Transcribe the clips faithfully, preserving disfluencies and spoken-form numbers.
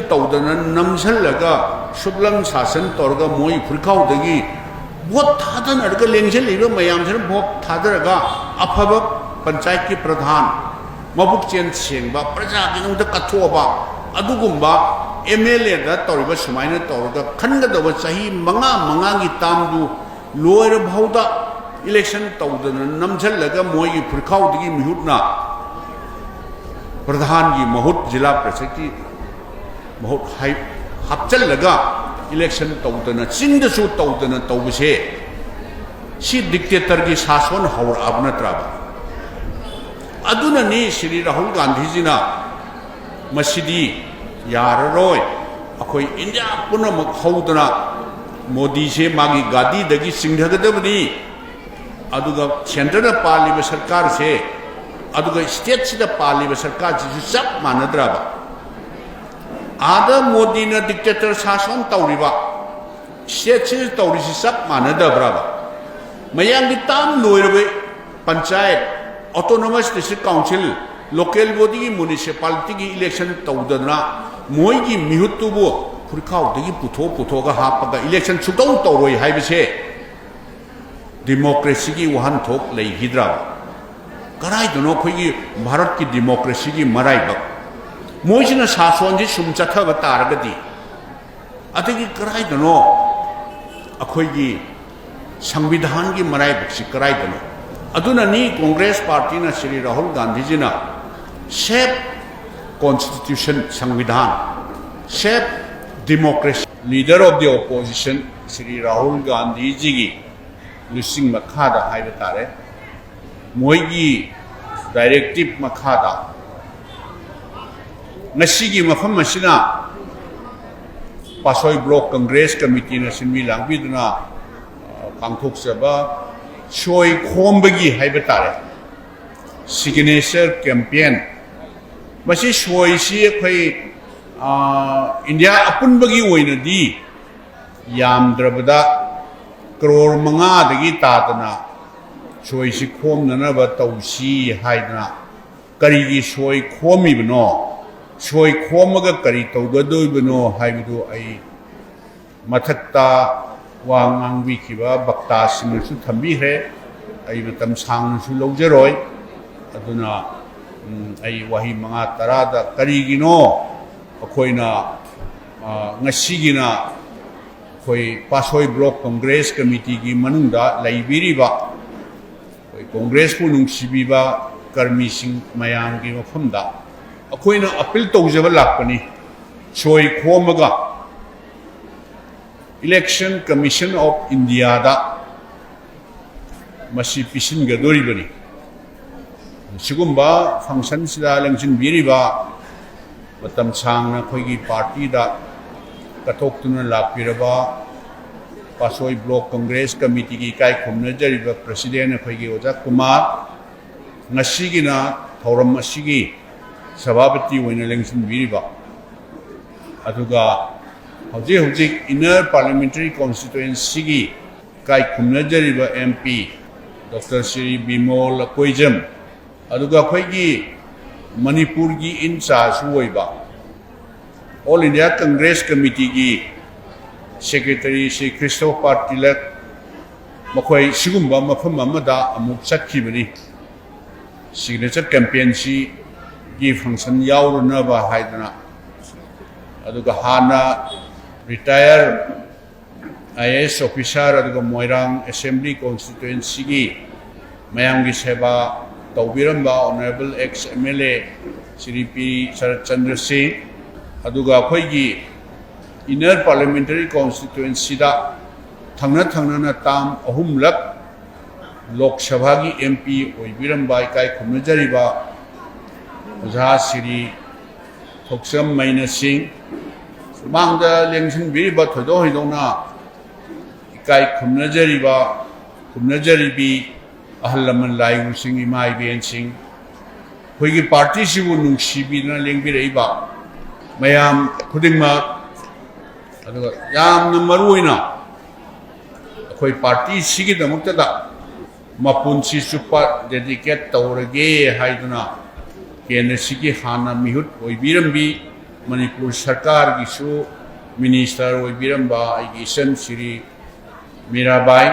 ꯇꯧꯗꯅ ꯅꯝꯁꯤꯜꯂꯒ ꯁꯨꯞꯂꯝ ꯁꯥꯁꯟ ꯇꯧꯔꯒ ꯃꯣꯏ ꯐꯨꯔꯤꯈꯥꯎꯗꯒꯤ ꯚꯣꯠ ꯊꯥꯗꯅꯔꯒ ꯂꯦꯡꯁꯤꯜꯂꯤꯕ ꯃꯌꯥꯝꯁꯤꯅ ꯚꯣꯠ ꯊꯥꯗꯔꯒ ꯑꯐꯕ ꯄꯟꯆꯥꯌꯠꯀꯤ ꯄ꯭ꯔꯙꯥꯟ, ꯃꯕꯨꯛꯆꯦꯜ ꯁꯦꯡꯕ, ꯄ꯭ꯔꯖꯥꯒꯤꯗꯃꯛꯇ ꯀꯠꯊꯣꯛꯑꯕ ꯑꯗꯨꯒꯨꯝꯕ ꯑꯦꯝ ꯑꯦꯜ ꯑꯦꯗ ꯇꯧꯔꯤꯕ ꯁꯨꯃꯥꯏꯅ ꯇꯧꯔꯒ ꯈꯟꯒꯗꯕ ꯆꯍꯤ ꯃꯉꯥ ꯃꯉꯥꯒꯤ ꯇꯥꯝꯗꯨ ꯂꯣꯏꯔꯐꯥꯎꯗ ꯏꯂꯦꯛꯁꯟ ꯇꯧꯗꯅ ꯅꯝꯁꯤꯜꯂꯒ ꯃꯣꯏꯒꯤ ꯐꯨꯔꯤꯈꯥꯎꯗꯒꯤ ꯃꯤꯍꯨꯠꯅ ꯄ꯭ꯔꯙꯥꯟꯒꯤ ꯃꯍꯨꯠ ꯖꯤꯂꯥ ꯄꯔꯤꯁꯠꯀꯤ ꯃꯍꯨꯠ ꯍꯥꯏ-, ꯍꯥꯞꯆꯜꯂꯒ ꯏꯂꯦꯛꯁꯟ ꯇꯧꯗꯅ, ꯆꯤꯡꯗꯁꯨ ꯇꯧꯗꯅ ꯇꯧꯕꯁꯦ, ꯁꯤ ꯗꯤꯛꯇꯦꯇꯔꯒꯤ ꯁꯥꯁꯣꯟ ꯍꯧꯔꯛꯑꯕ ꯅꯠꯇ꯭ꯔꯕ? ꯑꯗꯨꯅꯅꯤ ꯁ꯭ꯔꯤ ꯔꯥꯍꯨꯜ ꯒꯥꯟꯙꯤꯖꯤꯅ ꯃꯁꯤꯗꯤ ꯌꯥꯔꯔꯣꯏ, ꯑꯩꯈꯣꯏ ꯏꯟꯗꯤꯌꯥ ꯄꯨꯝꯅꯃꯛ ꯍꯧꯗꯅ ꯃꯣꯗꯤꯁꯦ ꯃꯥꯒꯤ ꯒꯥꯗꯤꯗꯒꯤ ꯆꯤꯡꯊꯒꯗꯕꯅꯤ, ꯑꯗꯨꯒ ꯁꯦꯟꯇꯔꯗ ꯄꯥꯜꯂꯤꯕ ꯁꯔꯀꯥꯔꯁꯦ, ꯑꯗꯨꯒ ꯁ꯭ꯇꯦꯠꯁꯤꯗ ꯄꯥꯜꯂꯤꯕ ꯁꯔꯀꯥꯔꯁꯤꯁꯨ ꯆꯞ ꯃꯥꯟꯅꯗ꯭ꯔꯕ? ꯑꯥꯗ ꯃꯣꯗꯤꯅ ꯗꯤꯛꯇꯦꯇꯔ ꯁꯥꯁꯣꯟ ꯇꯧꯔꯤꯕ, ꯁ꯭ꯇꯦꯠꯁꯤꯗ ꯇꯧꯔꯤꯁꯤ ꯆꯞ ꯃꯥꯟꯅꯗꯕ꯭ꯔꯕ? ꯃꯌꯥꯝꯒꯤ ꯇꯥꯝ ꯂꯣꯏꯔꯕ panchayat, autonomous district council, local bodyꯒꯤ, municipalityꯒꯤ election ꯇꯧꯗꯅ ꯃꯣꯏꯒꯤ ꯃꯤꯍꯨꯠꯇꯨꯕꯨ ꯐꯨꯔꯤꯈꯥꯎꯗꯒꯤ ꯄꯨꯊꯣꯛ ꯄꯨꯊꯣꯛꯑꯒ ꯍꯥꯞꯄꯒ election ꯁꯨꯛꯇꯧ ꯇꯧꯔꯣꯏ ꯍꯥꯏꯕꯁꯦ democracyꯒꯤ ꯋꯥꯍꯟꯊꯣꯛ ꯂꯩꯈꯤꯗ꯭ꯔꯕ? ꯀꯗꯥꯏꯗꯅꯣ ꯑꯩꯈꯣꯏꯒꯤ ꯚꯥꯔꯠꯀꯤ democracyꯒꯤ ꯃꯔꯥꯏꯕꯛ? ꯃꯣꯏꯁꯤꯅ ꯁꯥꯁꯣꯟꯁꯤ ꯁꯨꯝ ꯆꯠꯊꯕ ꯇꯥꯔꯒꯗꯤ, ꯑꯗꯒꯤ ꯀꯗꯥꯏꯗꯅꯣ ꯑꯩꯈꯣꯏꯒꯤ ꯁꯪꯕꯤꯙꯥꯟꯒꯤ ꯃꯔꯥꯏꯕꯛꯁꯤ ꯀꯗꯥꯏꯗꯅꯣ? ꯑꯗꯨꯅꯅꯤ Congress ꯄꯥꯔꯇꯤꯅ Shri Rahul ꯒꯥꯟꯙꯤꯖꯤꯅ save constitution, ꯁꯪꯕꯤꯙꯥꯟ, save democracy, leader of the opposition Shri Rahul ꯒꯥꯟꯙꯤꯖꯤꯒꯤ ꯂꯨꯆꯤꯡ ꯃꯈꯥꯗ ꯍꯥꯏꯕ ꯇꯥꯔꯦ, ꯃꯣꯏꯒꯤ directive ꯃꯈꯥꯗ ꯉꯁꯤꯒꯤ ꯃꯐꯝ ꯑꯁꯤꯅ ꯄꯥꯠꯁꯣꯏ block congress committeeꯅ ꯁꯤꯟꯕꯤ ꯂꯥꯡꯕꯤꯗꯨꯅ, ꯑ, ꯄꯥꯡꯊꯣꯛꯆꯕ ꯁꯣꯏ ꯈꯣꯝꯕꯒꯤ ꯍꯥꯏꯕ ꯇꯥꯔꯦ, signature campaign꯫ ꯃꯁꯤ ꯁꯣꯏꯁꯤ ꯑꯩꯈꯣꯏ, ꯑ, ꯏꯟꯗꯤꯌꯥ ꯑꯄꯨꯟꯕꯒꯤ ꯑꯣꯏꯅꯗꯤ ꯌꯥꯝꯗ꯭ꯔꯕꯗ ꯀ꯭ꯔꯣꯔ ꯃꯉꯥꯗꯒꯤ ꯇꯥꯗꯅ ꯁꯣꯏꯁꯤ ꯈꯣꯝꯅꯅꯕ ꯇꯧꯁꯤ ꯍꯥꯏꯗꯅ, ꯀꯔꯤꯒꯤ ꯁꯣꯏ ꯈꯣꯝꯃꯤꯕꯅꯣ? ꯁꯣꯏ ꯈꯣꯝꯃꯒ ꯀꯔꯤ ꯇꯧꯒꯗꯣꯏꯕꯅꯣ ꯍꯥꯏꯕꯗꯨ ꯑꯩ ꯃꯊꯛꯇ ꯋꯥ ꯉꯥꯡꯕꯤꯈꯤꯕ ꯕꯛꯇꯥꯁꯤꯡꯅꯁꯨ ꯊꯝꯕꯤꯈ꯭ꯔꯦ꯫ ꯑꯩ ꯃꯇꯝ ꯁꯥꯡꯅꯁꯨ ꯂꯧꯖꯔꯣꯏ꯫ ꯑꯗꯨꯅ, ꯎꯝ, ꯑꯩ ꯋꯥꯍꯩ ꯃꯉꯥ ꯇꯔꯥꯗ ꯀꯔꯤꯒꯤꯅꯣ ꯑꯩꯈꯣꯏꯅ, ꯑ, ꯉꯁꯤꯒꯤꯅ ꯑꯩꯈꯣꯏ ꯄꯥꯠꯁꯣꯏ ꯕ꯭ꯂꯣꯛ ꯀꯪꯒ꯭ꯔꯦꯁ ꯀꯃꯤꯇꯤꯒꯤ ꯃꯅꯨꯡꯗ ꯂꯩꯕꯤꯔꯤꯕ ꯑꯩꯈꯣꯏ ꯀꯪꯒ꯭ꯔꯦꯁꯄꯨ ꯅꯨꯡꯁꯤꯕꯤꯕ ꯀꯔꯃꯤꯁꯤꯡ ꯃꯌꯥꯝꯒꯤ ꯃꯐꯝꯗ ꯑꯩꯈꯣꯏꯅ ꯑꯄꯤꯜ ꯇꯧꯖꯕ ꯂꯥꯛꯄꯅꯤ꯫ ꯁꯣꯏ ꯈꯣꯝꯃꯒ Election Commission of Indiaꯗ ꯃꯁꯤ ꯄꯤꯁꯤꯟꯒꯗꯣꯔꯤꯕꯅꯤ꯫ ꯁꯤꯒꯨꯝꯕ functionꯁꯤꯗ ꯂꯦꯡꯁꯤꯟꯕꯤꯔꯤꯕ, ꯃꯇꯝ ꯁꯥꯡꯅ ꯑꯩꯈꯣꯏꯒꯤ ꯄꯥꯔꯇꯤꯗ ꯀꯠꯊꯣꯛꯇꯨꯅ ꯂꯥꯛꯄꯤꯔꯕ ꯄꯥꯠꯁꯣꯏ ꯕ꯭ꯂꯣꯛ ꯀꯪꯒ꯭ꯔꯦꯁ ꯀꯃꯤꯇꯤꯒꯤ ꯏꯀꯥꯏ ꯈꯨꯝꯅꯖꯔꯤꯕ president ꯑꯩꯈꯣꯏꯒꯤ ꯑꯣꯖꯥ ꯀꯨꯃꯥꯔ, ꯉꯁꯤꯒꯤꯅ ꯊꯧꯔꯝ ꯑꯁꯤꯒꯤ ꯁꯚꯥꯄꯇꯤ ꯑꯣꯏꯅ ꯂꯦꯡꯁꯤꯟꯕꯤꯔꯤꯕ, ꯑꯗꯨꯒ ꯍꯧꯖꯤꯛ ꯍꯧꯖꯤꯛ Inner Parliamentary Constituencyꯒꯤ ꯏꯀꯥꯏ ꯈꯨꯝꯅꯖꯔꯤꯕ MP Doctor ꯁ꯭ꯔꯤ ꯕꯤꯃꯣꯜ ꯑꯀꯣꯏꯖꯝ, ꯑꯗꯨꯒ ꯑꯩꯈꯣꯏꯒꯤ ꯃꯅꯤꯄꯨꯔꯒꯤ in chargeꯁꯨ ꯑꯣꯏꯕ All India Congress Committeeꯒꯤ secretary ꯁ꯭ꯔꯤ ꯈ꯭ꯔꯤꯁꯇꯣꯐꯔ ꯇꯤꯂꯛ, ꯃꯈꯣꯏ ꯁꯤꯒꯨꯝꯕ ꯃꯐꯝ ꯑꯃꯗ ꯑꯃꯨꯛ ꯆꯠꯈꯤꯕꯅꯤ꯫ Signature campaignꯁꯤꯒꯤ function ꯌꯥꯎꯔꯨꯅꯕ ꯍꯥꯏꯗꯅ, ꯑꯗꯨꯒ ꯍꯥꯟꯅ retire IAS officer ꯑꯗꯨꯒ ꯃꯣꯏꯔꯥꯡ Assembly Constituencyꯒꯤ ꯃꯌꯥꯝꯒꯤ ꯁꯦꯕꯥ ꯇꯧꯕꯤꯔꯝꯕ Honourable ex MLA ꯁ꯭ꯔꯤ ꯄꯤ ꯁꯔꯠ ꯆꯟꯗ꯭ꯔ ꯁꯤꯡ, ꯑꯗꯨꯒ ꯑꯩꯈꯣꯏꯒꯤ Inner Parliamentary Constituencyꯗ ꯊꯪꯅ ꯊꯪꯅꯅ term ꯑꯍꯨꯝꯂꯛ ꯂꯣꯛ ꯁꯚꯥꯒꯤ MP ꯑꯣꯏꯕꯤꯔꯝꯕ ꯏꯀꯥꯏ ꯈꯨꯝꯅꯖꯔꯤꯕ ꯑꯣꯖꯥ ꯁ꯭ꯔꯤ ꯊꯣꯛꯆꯝ ꯃꯩꯅ ꯁꯤꯡ, ꯁꯨꯃꯥꯡꯗ ꯂꯦꯡꯁꯤꯟꯕꯤꯔꯤꯕ ꯊꯣꯏꯗꯣꯛ ꯍꯦꯟꯗꯣꯛꯅ ꯏꯀꯥꯏ ꯈꯨꯝꯅꯖꯔꯤꯕ, ꯈꯨꯝꯅꯖꯔꯤꯕꯤ ꯑꯍꯜ ꯂꯃꯟ ꯂꯥꯏꯕꯨꯁꯤꯡ, ꯏꯃꯥ ꯏꯕꯦꯟꯁꯤꯡ, ꯑꯩꯈꯣꯏꯒꯤ ꯄꯥꯔꯇꯤꯁꯤꯕꯨ ꯅꯨꯡꯁꯤꯕꯤꯗꯨꯅ ꯂꯦꯡꯕꯤꯔꯛꯏꯕ ꯃꯌꯥꯝ ꯈꯨꯗꯤꯡꯃꯛ, ꯑꯗꯨꯒ ꯌꯥꯝꯅ ꯃꯔꯨ ꯑꯣꯏꯅ ꯑꯩꯈꯣꯏ ꯄꯥꯔꯇꯤꯁꯤꯒꯤꯗꯃꯛꯇꯗ ꯃꯄꯨꯟꯁꯤ ꯆꯨꯞꯄ dedicate ꯇꯧꯔꯒꯦ ꯍꯥꯏꯗꯨꯅ ꯀꯦꯟꯗ꯭ꯔꯁꯤꯒꯤ ꯍꯥꯟꯅ ꯃꯤꯍꯨꯠ ꯑꯣꯏꯕꯤꯔꯝꯕꯤ, ꯃꯅꯤꯄꯨꯔ ꯁꯔꯀꯥꯔꯒꯤꯁꯨ ꯃꯤꯅꯤꯁꯇꯔ ꯑꯣꯏꯕꯤꯔꯝꯕ ꯑꯩꯒꯤ ꯏꯆꯟ ꯁꯤꯔꯤ ꯃꯤꯔꯥꯕꯥꯏ,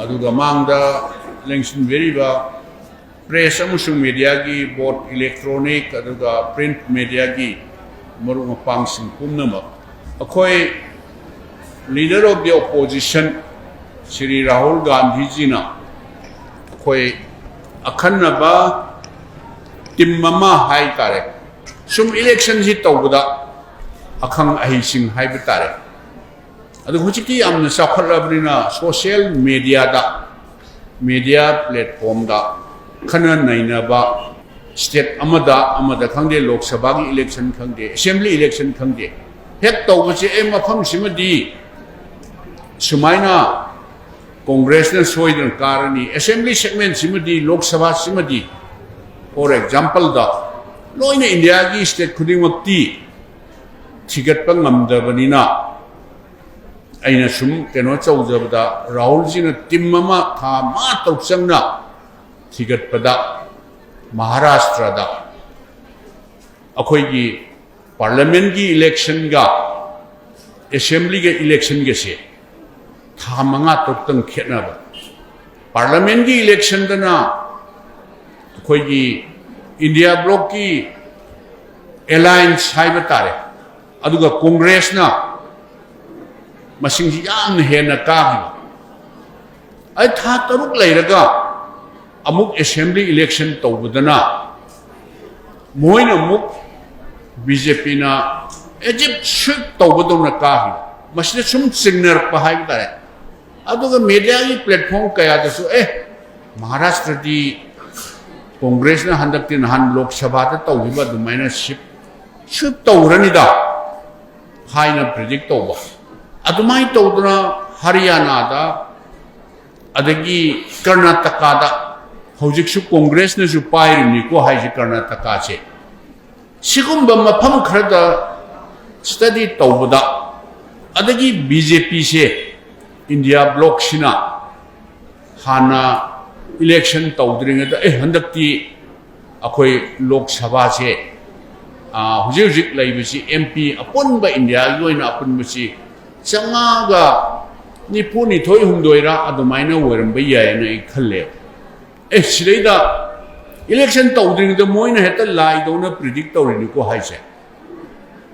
ꯑꯗꯨꯒ ꯃꯥꯡꯗ ꯂꯦꯡꯁꯤꯟꯕꯤꯔꯤꯕ ꯄ꯭ꯔꯦꯁ ꯑꯃꯁꯨꯡ ꯃꯦꯗꯤꯌꯥꯒꯤ, ꯕꯣꯠ, ꯏꯂꯦꯛꯇ꯭ꯔꯣꯅꯤꯛ ꯑꯗꯨꯒ ꯄ꯭ꯔꯤꯟꯠ ꯃꯦꯗꯤꯌꯥꯒꯤ ꯃꯔꯨꯞ ꯃꯄꯥꯡꯁꯤꯡ ꯄꯨꯝꯅꯃꯛ, ꯑꯩꯈꯣꯏ leader of the opposition Shri Rahul ꯒꯥꯟꯙꯤꯖꯤꯅ ꯑꯩꯈꯣꯏ ꯑꯈꯟꯅꯕ ꯇꯤꯝ ꯑꯃ ꯍꯥꯏ ꯇꯥꯔꯦ, ꯁꯨꯝ ꯏꯂꯦꯛꯁꯟꯁꯤ ꯇꯧꯕꯗ ꯑꯈꯪ ꯑꯍꯩꯁꯤꯡ ꯍꯥꯏꯕ ꯇꯥꯔꯦ, ꯑꯗꯨ ꯍꯧꯖꯤꯛꯇꯤ ꯌꯥꯝꯅ ꯆꯥꯎꯈꯠꯂꯕꯅꯤꯅ ꯁꯣꯁꯤꯌꯦꯜ ꯃꯦꯗꯤꯌꯥꯗ, ꯃꯦꯗꯤꯌꯥ ꯄ꯭ꯂꯦꯠꯐꯣꯝꯗ ꯈꯟꯅ ꯅꯩꯅꯕ, ꯁ꯭ꯇꯦꯠ ꯑꯃꯗ ꯑꯃꯗ ꯈꯪꯗꯦ, ꯂꯣꯛ ꯁꯚꯥꯒꯤ ꯏꯂꯦꯛꯁꯟ ꯈꯪꯗꯦ, ꯑꯦꯁꯦꯝꯕ꯭ꯂꯤ ꯏꯂꯦꯛꯁꯟ ꯈꯪꯗꯦ, ꯍꯦꯛ ꯇꯧꯕꯁꯦ, ꯑꯦ, ꯃꯐꯝꯁꯤꯃꯗꯤ ꯁꯨꯃꯥꯏꯅ ꯀꯣꯡꯒ꯭ꯔꯦꯁꯅ ꯁꯣꯏꯗꯅ ꯀꯥꯔꯅꯤ, ꯑꯦꯁꯦꯝꯕ꯭ꯂꯤ ꯁꯦꯒꯃꯦꯟꯁꯤꯃꯗꯤ, ꯂꯣꯛ ꯁꯚꯥꯁꯤꯃꯗꯤ, ꯐꯣꯔ ꯑꯦꯛꯖꯥꯝꯄꯜꯗ, ꯂꯣꯏꯅ ꯏꯟꯗꯤꯌꯥꯒꯤ ꯁ꯭ꯇꯦꯠ ꯈꯨꯗꯤꯡꯃꯛꯇꯤ ꯊꯤꯒꯠꯄ ꯉꯝꯗꯕꯅꯤꯅ, ꯑꯩꯅ ꯁꯨꯝ ꯀꯩꯅꯣ ꯇꯧꯖꯕꯗ, ꯔꯥꯍꯨꯜꯖꯤꯅ ꯇꯤꯝ ꯑꯃ ꯊꯥ ꯃꯉꯥ ꯇꯔꯨꯛ ꯆꯪꯅ ꯊꯤꯒꯠꯄꯗ, ꯃꯍꯥꯔꯥꯁꯇ꯭ꯔꯗ ꯑꯩꯈꯣꯏꯒꯤ ꯄꯥꯔꯂꯤꯌꯥꯃꯦꯟꯒꯤ ꯏꯂꯦꯛꯁꯟꯒ ꯑꯦꯁꯦꯝꯕ꯭ꯂꯤꯒ ꯏꯂꯦꯛꯁꯟꯒꯁꯦ ꯊꯥ ꯃꯉꯥ ꯇꯔꯨꯛꯇꯪ ꯈꯦꯠꯅꯕ꯫ ꯄꯥꯔꯂꯤꯌꯥꯃꯦꯟꯒꯤ ꯏꯂꯦꯛꯁꯟꯗꯅ ꯑꯩꯈꯣꯏꯒꯤ ꯏꯟꯗꯤꯌꯥ ꯕ꯭ꯂꯣꯛꯀꯤ ꯑꯦꯂꯥꯏꯟꯁ ꯍꯥꯏꯕ ꯇꯥꯔꯦ, ꯑꯗꯨꯒ ꯀꯣꯡꯒ꯭ꯔꯦꯁꯅ ꯃꯁꯤꯡꯁꯤ ꯌꯥꯝꯅ ꯍꯦꯟꯅ ꯀꯥꯈꯤꯕ꯫ ꯑꯩ ꯊꯥ ꯇꯔꯨꯛ ꯂꯩꯔꯒ ꯑꯃꯨꯛ ꯑꯦꯁꯦꯝꯕ꯭ꯂꯤ ꯏꯂꯦꯛꯁꯟ ꯇꯧꯕꯗꯅ ꯃꯣꯏꯅ ꯑꯃꯨꯛ, ꯕꯤ ꯖꯦ ꯄꯤꯅ ꯑꯦꯖꯤꯞ ꯁ꯭ꯋꯤꯞ ꯇꯧꯕꯗꯧꯅ ꯀꯥꯈꯤꯕ꯫ ꯃꯁꯤꯗ ꯁꯨꯝ ꯆꯤꯡꯅꯔꯛꯄ ꯍꯥꯏꯕ ꯇꯥꯔꯦ꯫ ꯑꯗꯨꯒ ꯃꯦꯗꯤꯌꯥꯒꯤ ꯄ꯭ꯂꯦꯠꯐꯣꯝ ꯀꯌꯥꯗꯁꯨ, "ꯑꯦ, ꯃꯍꯥꯔꯥꯁꯇ꯭ꯔꯗꯤ ꯀꯣꯡꯒ꯭ꯔꯦꯁꯅ ꯍꯟꯗꯛꯇꯤ ꯅꯍꯥꯟ ꯂꯣꯛ ꯁꯚꯥꯗ ꯇꯧꯈꯤꯕ ꯑꯗꯨꯃꯥꯏꯅ ꯁꯤꯞ, ꯁ꯭ꯋꯤꯞ ꯇꯧꯔꯅꯤꯗ" ꯍꯥꯏꯅ ꯄ꯭ꯔꯤꯗꯤꯛ ꯇꯧꯕ꯫ ꯑꯗꯨꯃꯥꯏꯅ ꯇꯧꯗꯅ ꯍꯔꯤꯌꯥꯅꯥꯗ, ꯑꯗꯒꯤ ꯀꯔꯅꯥꯇꯀꯥꯗ, ꯍꯧꯖꯤꯛꯁꯨ ꯀꯣꯡꯒ꯭ꯔꯦꯁꯅꯁꯨ ꯄꯥꯏꯔꯤꯕꯅꯤꯀꯣ ꯍꯥꯏꯁꯦ ꯀꯔꯅꯥꯇꯀꯥꯁꯦ꯫ ꯁꯤꯒꯨꯝꯕ ꯃꯐꯝ ꯈꯔꯗ ꯁ꯭ꯇꯗꯤ ꯇꯧꯕꯗ, ꯑꯗꯒꯤ ꯕꯤ ꯖꯦ ꯄꯤꯁꯦ, ꯏꯟꯗꯤꯌꯥ ꯕ꯭ꯂꯣꯛꯁꯤꯅ ꯍꯥꯟꯅ ꯏꯂꯦꯛꯁꯟ ꯇꯧꯗ꯭ꯔꯤꯉꯩꯗ, "ꯑꯦ, ꯍꯟꯗꯛꯇꯤ ꯑꯩꯈꯣꯏ ꯂꯣꯛ ꯁꯚꯥꯁꯦ, ꯑ, ꯍꯧꯖꯤꯛ ꯍꯧꯖꯤꯛ ꯂꯩꯕꯁꯤ ꯑꯦꯝ ꯄꯤ ꯑꯄꯨꯟꯕ ꯏꯟꯗꯤꯌꯥꯒꯤ ꯑꯣꯏꯅ ꯑꯄꯨꯟꯕꯁꯤ ꯆꯥꯝꯃꯉꯥꯒ ꯅꯤꯐꯨ ꯅꯤꯊꯣꯏ ꯍꯨꯝꯗꯣꯏꯔ ꯑꯗꯨꯃꯥꯏꯅ ꯑꯣꯏꯔꯝꯕ ꯌꯥꯏꯅ ꯑꯩ ꯈꯜꯂꯦ꯫ ꯑꯦ, ꯁꯤꯗꯩꯗ ꯏꯂꯦꯛꯁꯟ ꯇꯧꯗ꯭ꯔꯤꯉꯩꯗ ꯃꯣꯏꯅ ꯍꯦꯛꯇ ꯂꯥꯏꯗꯧꯅ ꯄ꯭ꯔꯤꯗꯤꯛ ꯇꯧꯔꯤꯅꯤꯀꯣ ꯍꯥꯏꯁꯦ꯫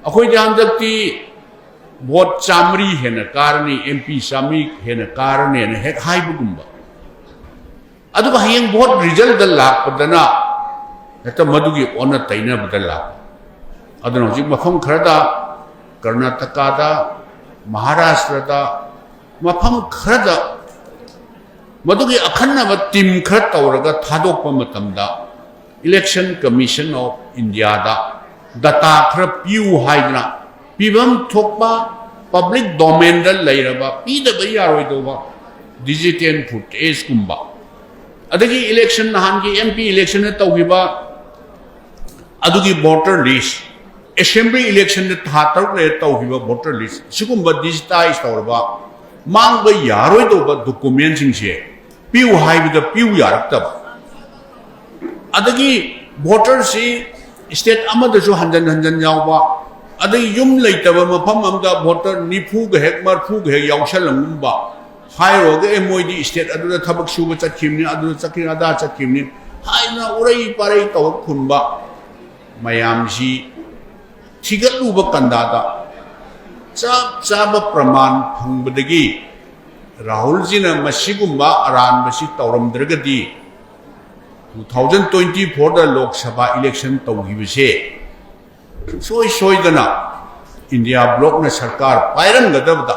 ꯑꯩꯈꯣꯏꯗꯤ ꯍꯟꯗꯛꯇꯤ ꯚꯣꯠ ꯆꯥꯝꯃꯔꯤ ꯍꯦꯟꯅ ꯀꯥꯔꯅꯤ, ꯑꯦꯝ ꯄꯤ ꯆꯥꯝꯃꯔꯤ ꯍꯦꯟꯅ ꯀꯥꯔꯅꯤꯅ ꯍꯦꯛ ꯍꯥꯏꯕꯒꯨꯝꯕ꯫ ꯑꯗꯨꯒ ꯍꯌꯦꯡ ꯚꯣꯠ ꯔꯤꯖꯜꯗ ꯂꯥꯛꯄꯗꯅ ꯍꯦꯛꯇ ꯃꯗꯨꯒꯤ ꯑꯣꯟꯅ ꯇꯩꯅꯕꯗ ꯂꯥꯛꯄ꯫ ꯑꯗꯨꯅ ꯍꯧꯖꯤꯛ ꯃꯐꯝ ꯈꯔꯗ, ꯀꯔꯅꯥꯇꯀꯥꯗ, ꯃꯍꯥꯔꯥꯁꯇ꯭ꯔꯗ, ꯃꯐꯝ ꯈꯔꯗ ꯃꯗꯨꯒꯤ ꯑꯈꯟꯅꯕ ꯇꯤꯝ ꯈꯔ ꯇꯧꯔꯒ ꯊꯥꯗꯣꯛꯄ ꯃꯇꯝꯗ Election Commission of Indiaꯗ ꯗꯇꯥ ꯈꯔ ꯄꯤꯌꯨ ꯍꯥꯏꯗꯅ ꯄꯤꯐꯝ ꯊꯣꯛꯄ ꯄꯕ꯭ꯂꯤꯛ ꯗꯣꯃꯦꯟꯗ ꯂꯩꯔꯕ ꯄꯤꯗꯕ ꯌꯥꯔꯣꯏꯗꯧꯕ ꯗꯤꯖꯤꯇꯦꯜ ꯐꯨꯇꯦꯖꯀꯨꯝꯕ, ꯑꯗꯒꯤ ꯏꯂꯦꯛꯁꯟ, ꯅꯍꯥꯟꯒꯤ ꯑꯦꯝ ꯄꯤ ꯏꯂꯦꯛꯁꯟꯗ ꯇꯧꯈꯤꯕ ꯑꯗꯨꯒꯤ ꯚꯣꯇꯔ ꯂꯤꯁ, ꯑꯦꯁꯦꯝꯕ꯭ꯂꯤ ꯏꯂꯦꯛꯁꯟꯗ ꯊꯥ ꯇꯔꯨꯛ ꯂꯩꯔ ꯇꯧꯈꯤꯕ ꯚꯣꯇꯔ ꯂꯤꯁ, ꯁꯤꯒꯨꯝꯕ ꯗꯤꯖꯤꯇꯥꯏꯖ ꯇꯧꯔꯕ ꯃꯥꯡꯕ ꯌꯥꯔꯣꯏꯗꯧꯕ ꯗꯣꯀꯨꯃꯦꯟꯁꯤꯡꯁꯦ ꯄꯤꯌꯨ ꯍꯥꯏꯕꯗ ꯄꯤꯌꯨ ꯌꯥꯔꯛꯇꯕ, ꯑꯗꯒꯤ ꯚꯣꯇꯔꯁꯤ ꯁ꯭ꯇꯦꯠ ꯑꯃꯗꯁꯨ ꯍꯟꯖꯟ ꯍꯟꯖꯟ ꯌꯥꯎꯕ, ꯑꯗꯒꯤ ꯌꯨꯝ ꯂꯩꯇꯕ ꯃꯐꯝ ꯑꯃꯗ ꯚꯣꯇꯔ ꯅꯤꯐꯨꯒ ꯍꯦꯛ ꯃꯔꯐꯨꯒ ꯍꯦꯛ ꯌꯥꯎꯁꯜꯂꯝꯒꯨꯝꯕ, ꯍꯥꯏꯔꯨꯔꯒ ꯑꯦ ꯃꯣꯏꯗꯤ ꯁ꯭ꯇꯦꯠ ꯑꯗꯨꯗ ꯊꯕꯛ ꯁꯨꯕ ꯆꯠꯈꯤꯕꯅꯤ, ꯑꯗꯨꯗ ꯆꯠꯈꯤꯕꯅꯤ, ꯑꯗꯥ ꯆꯠꯈꯤꯕꯅꯤ ꯍꯥꯏꯗꯅ ꯎꯔꯩ ꯄꯥꯔꯩ ꯇꯧꯔ ꯈꯨꯟꯕ ꯃꯌꯥꯝꯁꯤ ꯊꯤꯒꯠꯂꯨꯕ ꯀꯟꯗꯥꯗ ꯆꯞ ꯆꯥꯕ ꯄ꯭ꯔꯃꯥꯟ ꯐꯪꯕꯗꯒꯤ ꯔꯥꯍꯨꯜꯖꯤꯅ ꯃꯁꯤꯒꯨꯝꯕ ꯑꯔꯥꯟꯕꯁꯤ ꯇꯧꯔꯝꯗ꯭ꯔꯒꯗꯤ two thousand twenty fourꯗ Lok Sabha election ꯇꯧꯈꯤꯕꯁꯦ ꯁꯨꯡꯁꯣꯏ ꯁꯣꯏꯗꯅ ꯏꯟꯗꯤꯌꯥ ꯕ꯭ꯂꯣꯛꯅ ꯁꯔꯀꯥꯔ ꯄꯥꯏꯔꯝꯒꯗꯕꯗ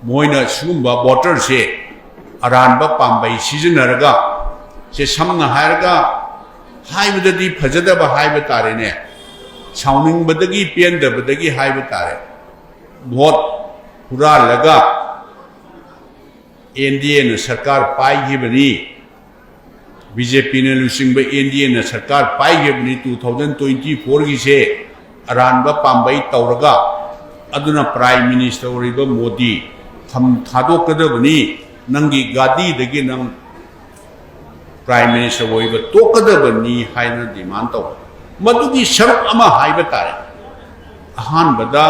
ꯃꯣꯏꯅ ꯁꯤꯒꯨꯝꯕ ꯚꯣꯇꯔꯁꯦ ꯑꯔꯥꯟꯕ ꯄꯥꯝꯕꯩ ꯁꯤꯖꯤꯟꯅꯔꯒ, ꯁꯦ ꯁꯝꯅ ꯍꯥꯏꯔꯒ ꯍꯥꯏꯕꯗꯗꯤ ꯐꯖꯗꯕ ꯍꯥꯏꯕ ꯇꯥꯔꯦꯅꯦ, ꯁꯥꯎꯅꯤꯡꯕꯗꯒꯤ ꯄꯦꯟꯗꯕꯗꯒꯤ ꯍꯥꯏꯕ ꯇꯥꯔꯦ, ꯚꯣꯠ ꯍꯨꯔꯥꯜꯂꯒ ꯑꯦꯟ ꯗꯤ ꯑꯦꯅ ꯁꯔꯀꯥꯔ ꯄꯥꯏꯈꯤꯕꯅꯤ, ꯕꯤ ꯖꯦ ꯄꯤꯅ ꯂꯨꯆꯤꯡꯕ ꯑꯦꯟ ꯗꯤ ꯑꯦꯅ ꯁꯔꯀꯥꯔ ꯄꯥꯏꯈꯤꯕꯅꯤ two thousand twenty fourꯒꯤꯁꯦ ꯑꯔꯥꯟꯕ ꯄꯥꯝꯕꯩ ꯇꯧꯔꯒ, ꯑꯗꯨꯅ ꯄ꯭ꯔꯥꯏꯝ ꯃꯤꯅꯤꯁꯇꯔ ꯑꯣꯏꯔꯤꯕ ꯃꯣꯗꯤ ꯊꯝ ꯊꯥꯗꯣꯛꯀꯗꯕꯅꯤ, ꯅꯪꯒꯤ ꯒꯥꯗꯤꯗꯒꯤ ꯅꯪ Prime Minister ꯑꯣꯏꯕ ꯇꯣꯛꯀꯗꯕꯅꯤ ꯍꯥꯏꯅ demand ꯇꯧꯕ, ꯃꯗꯨꯒꯤ ꯁꯔꯨꯛ ꯑꯃ ꯍꯥꯏꯕ ꯇꯥꯔꯦ꯫ ꯑꯍꯥꯟꯕꯗ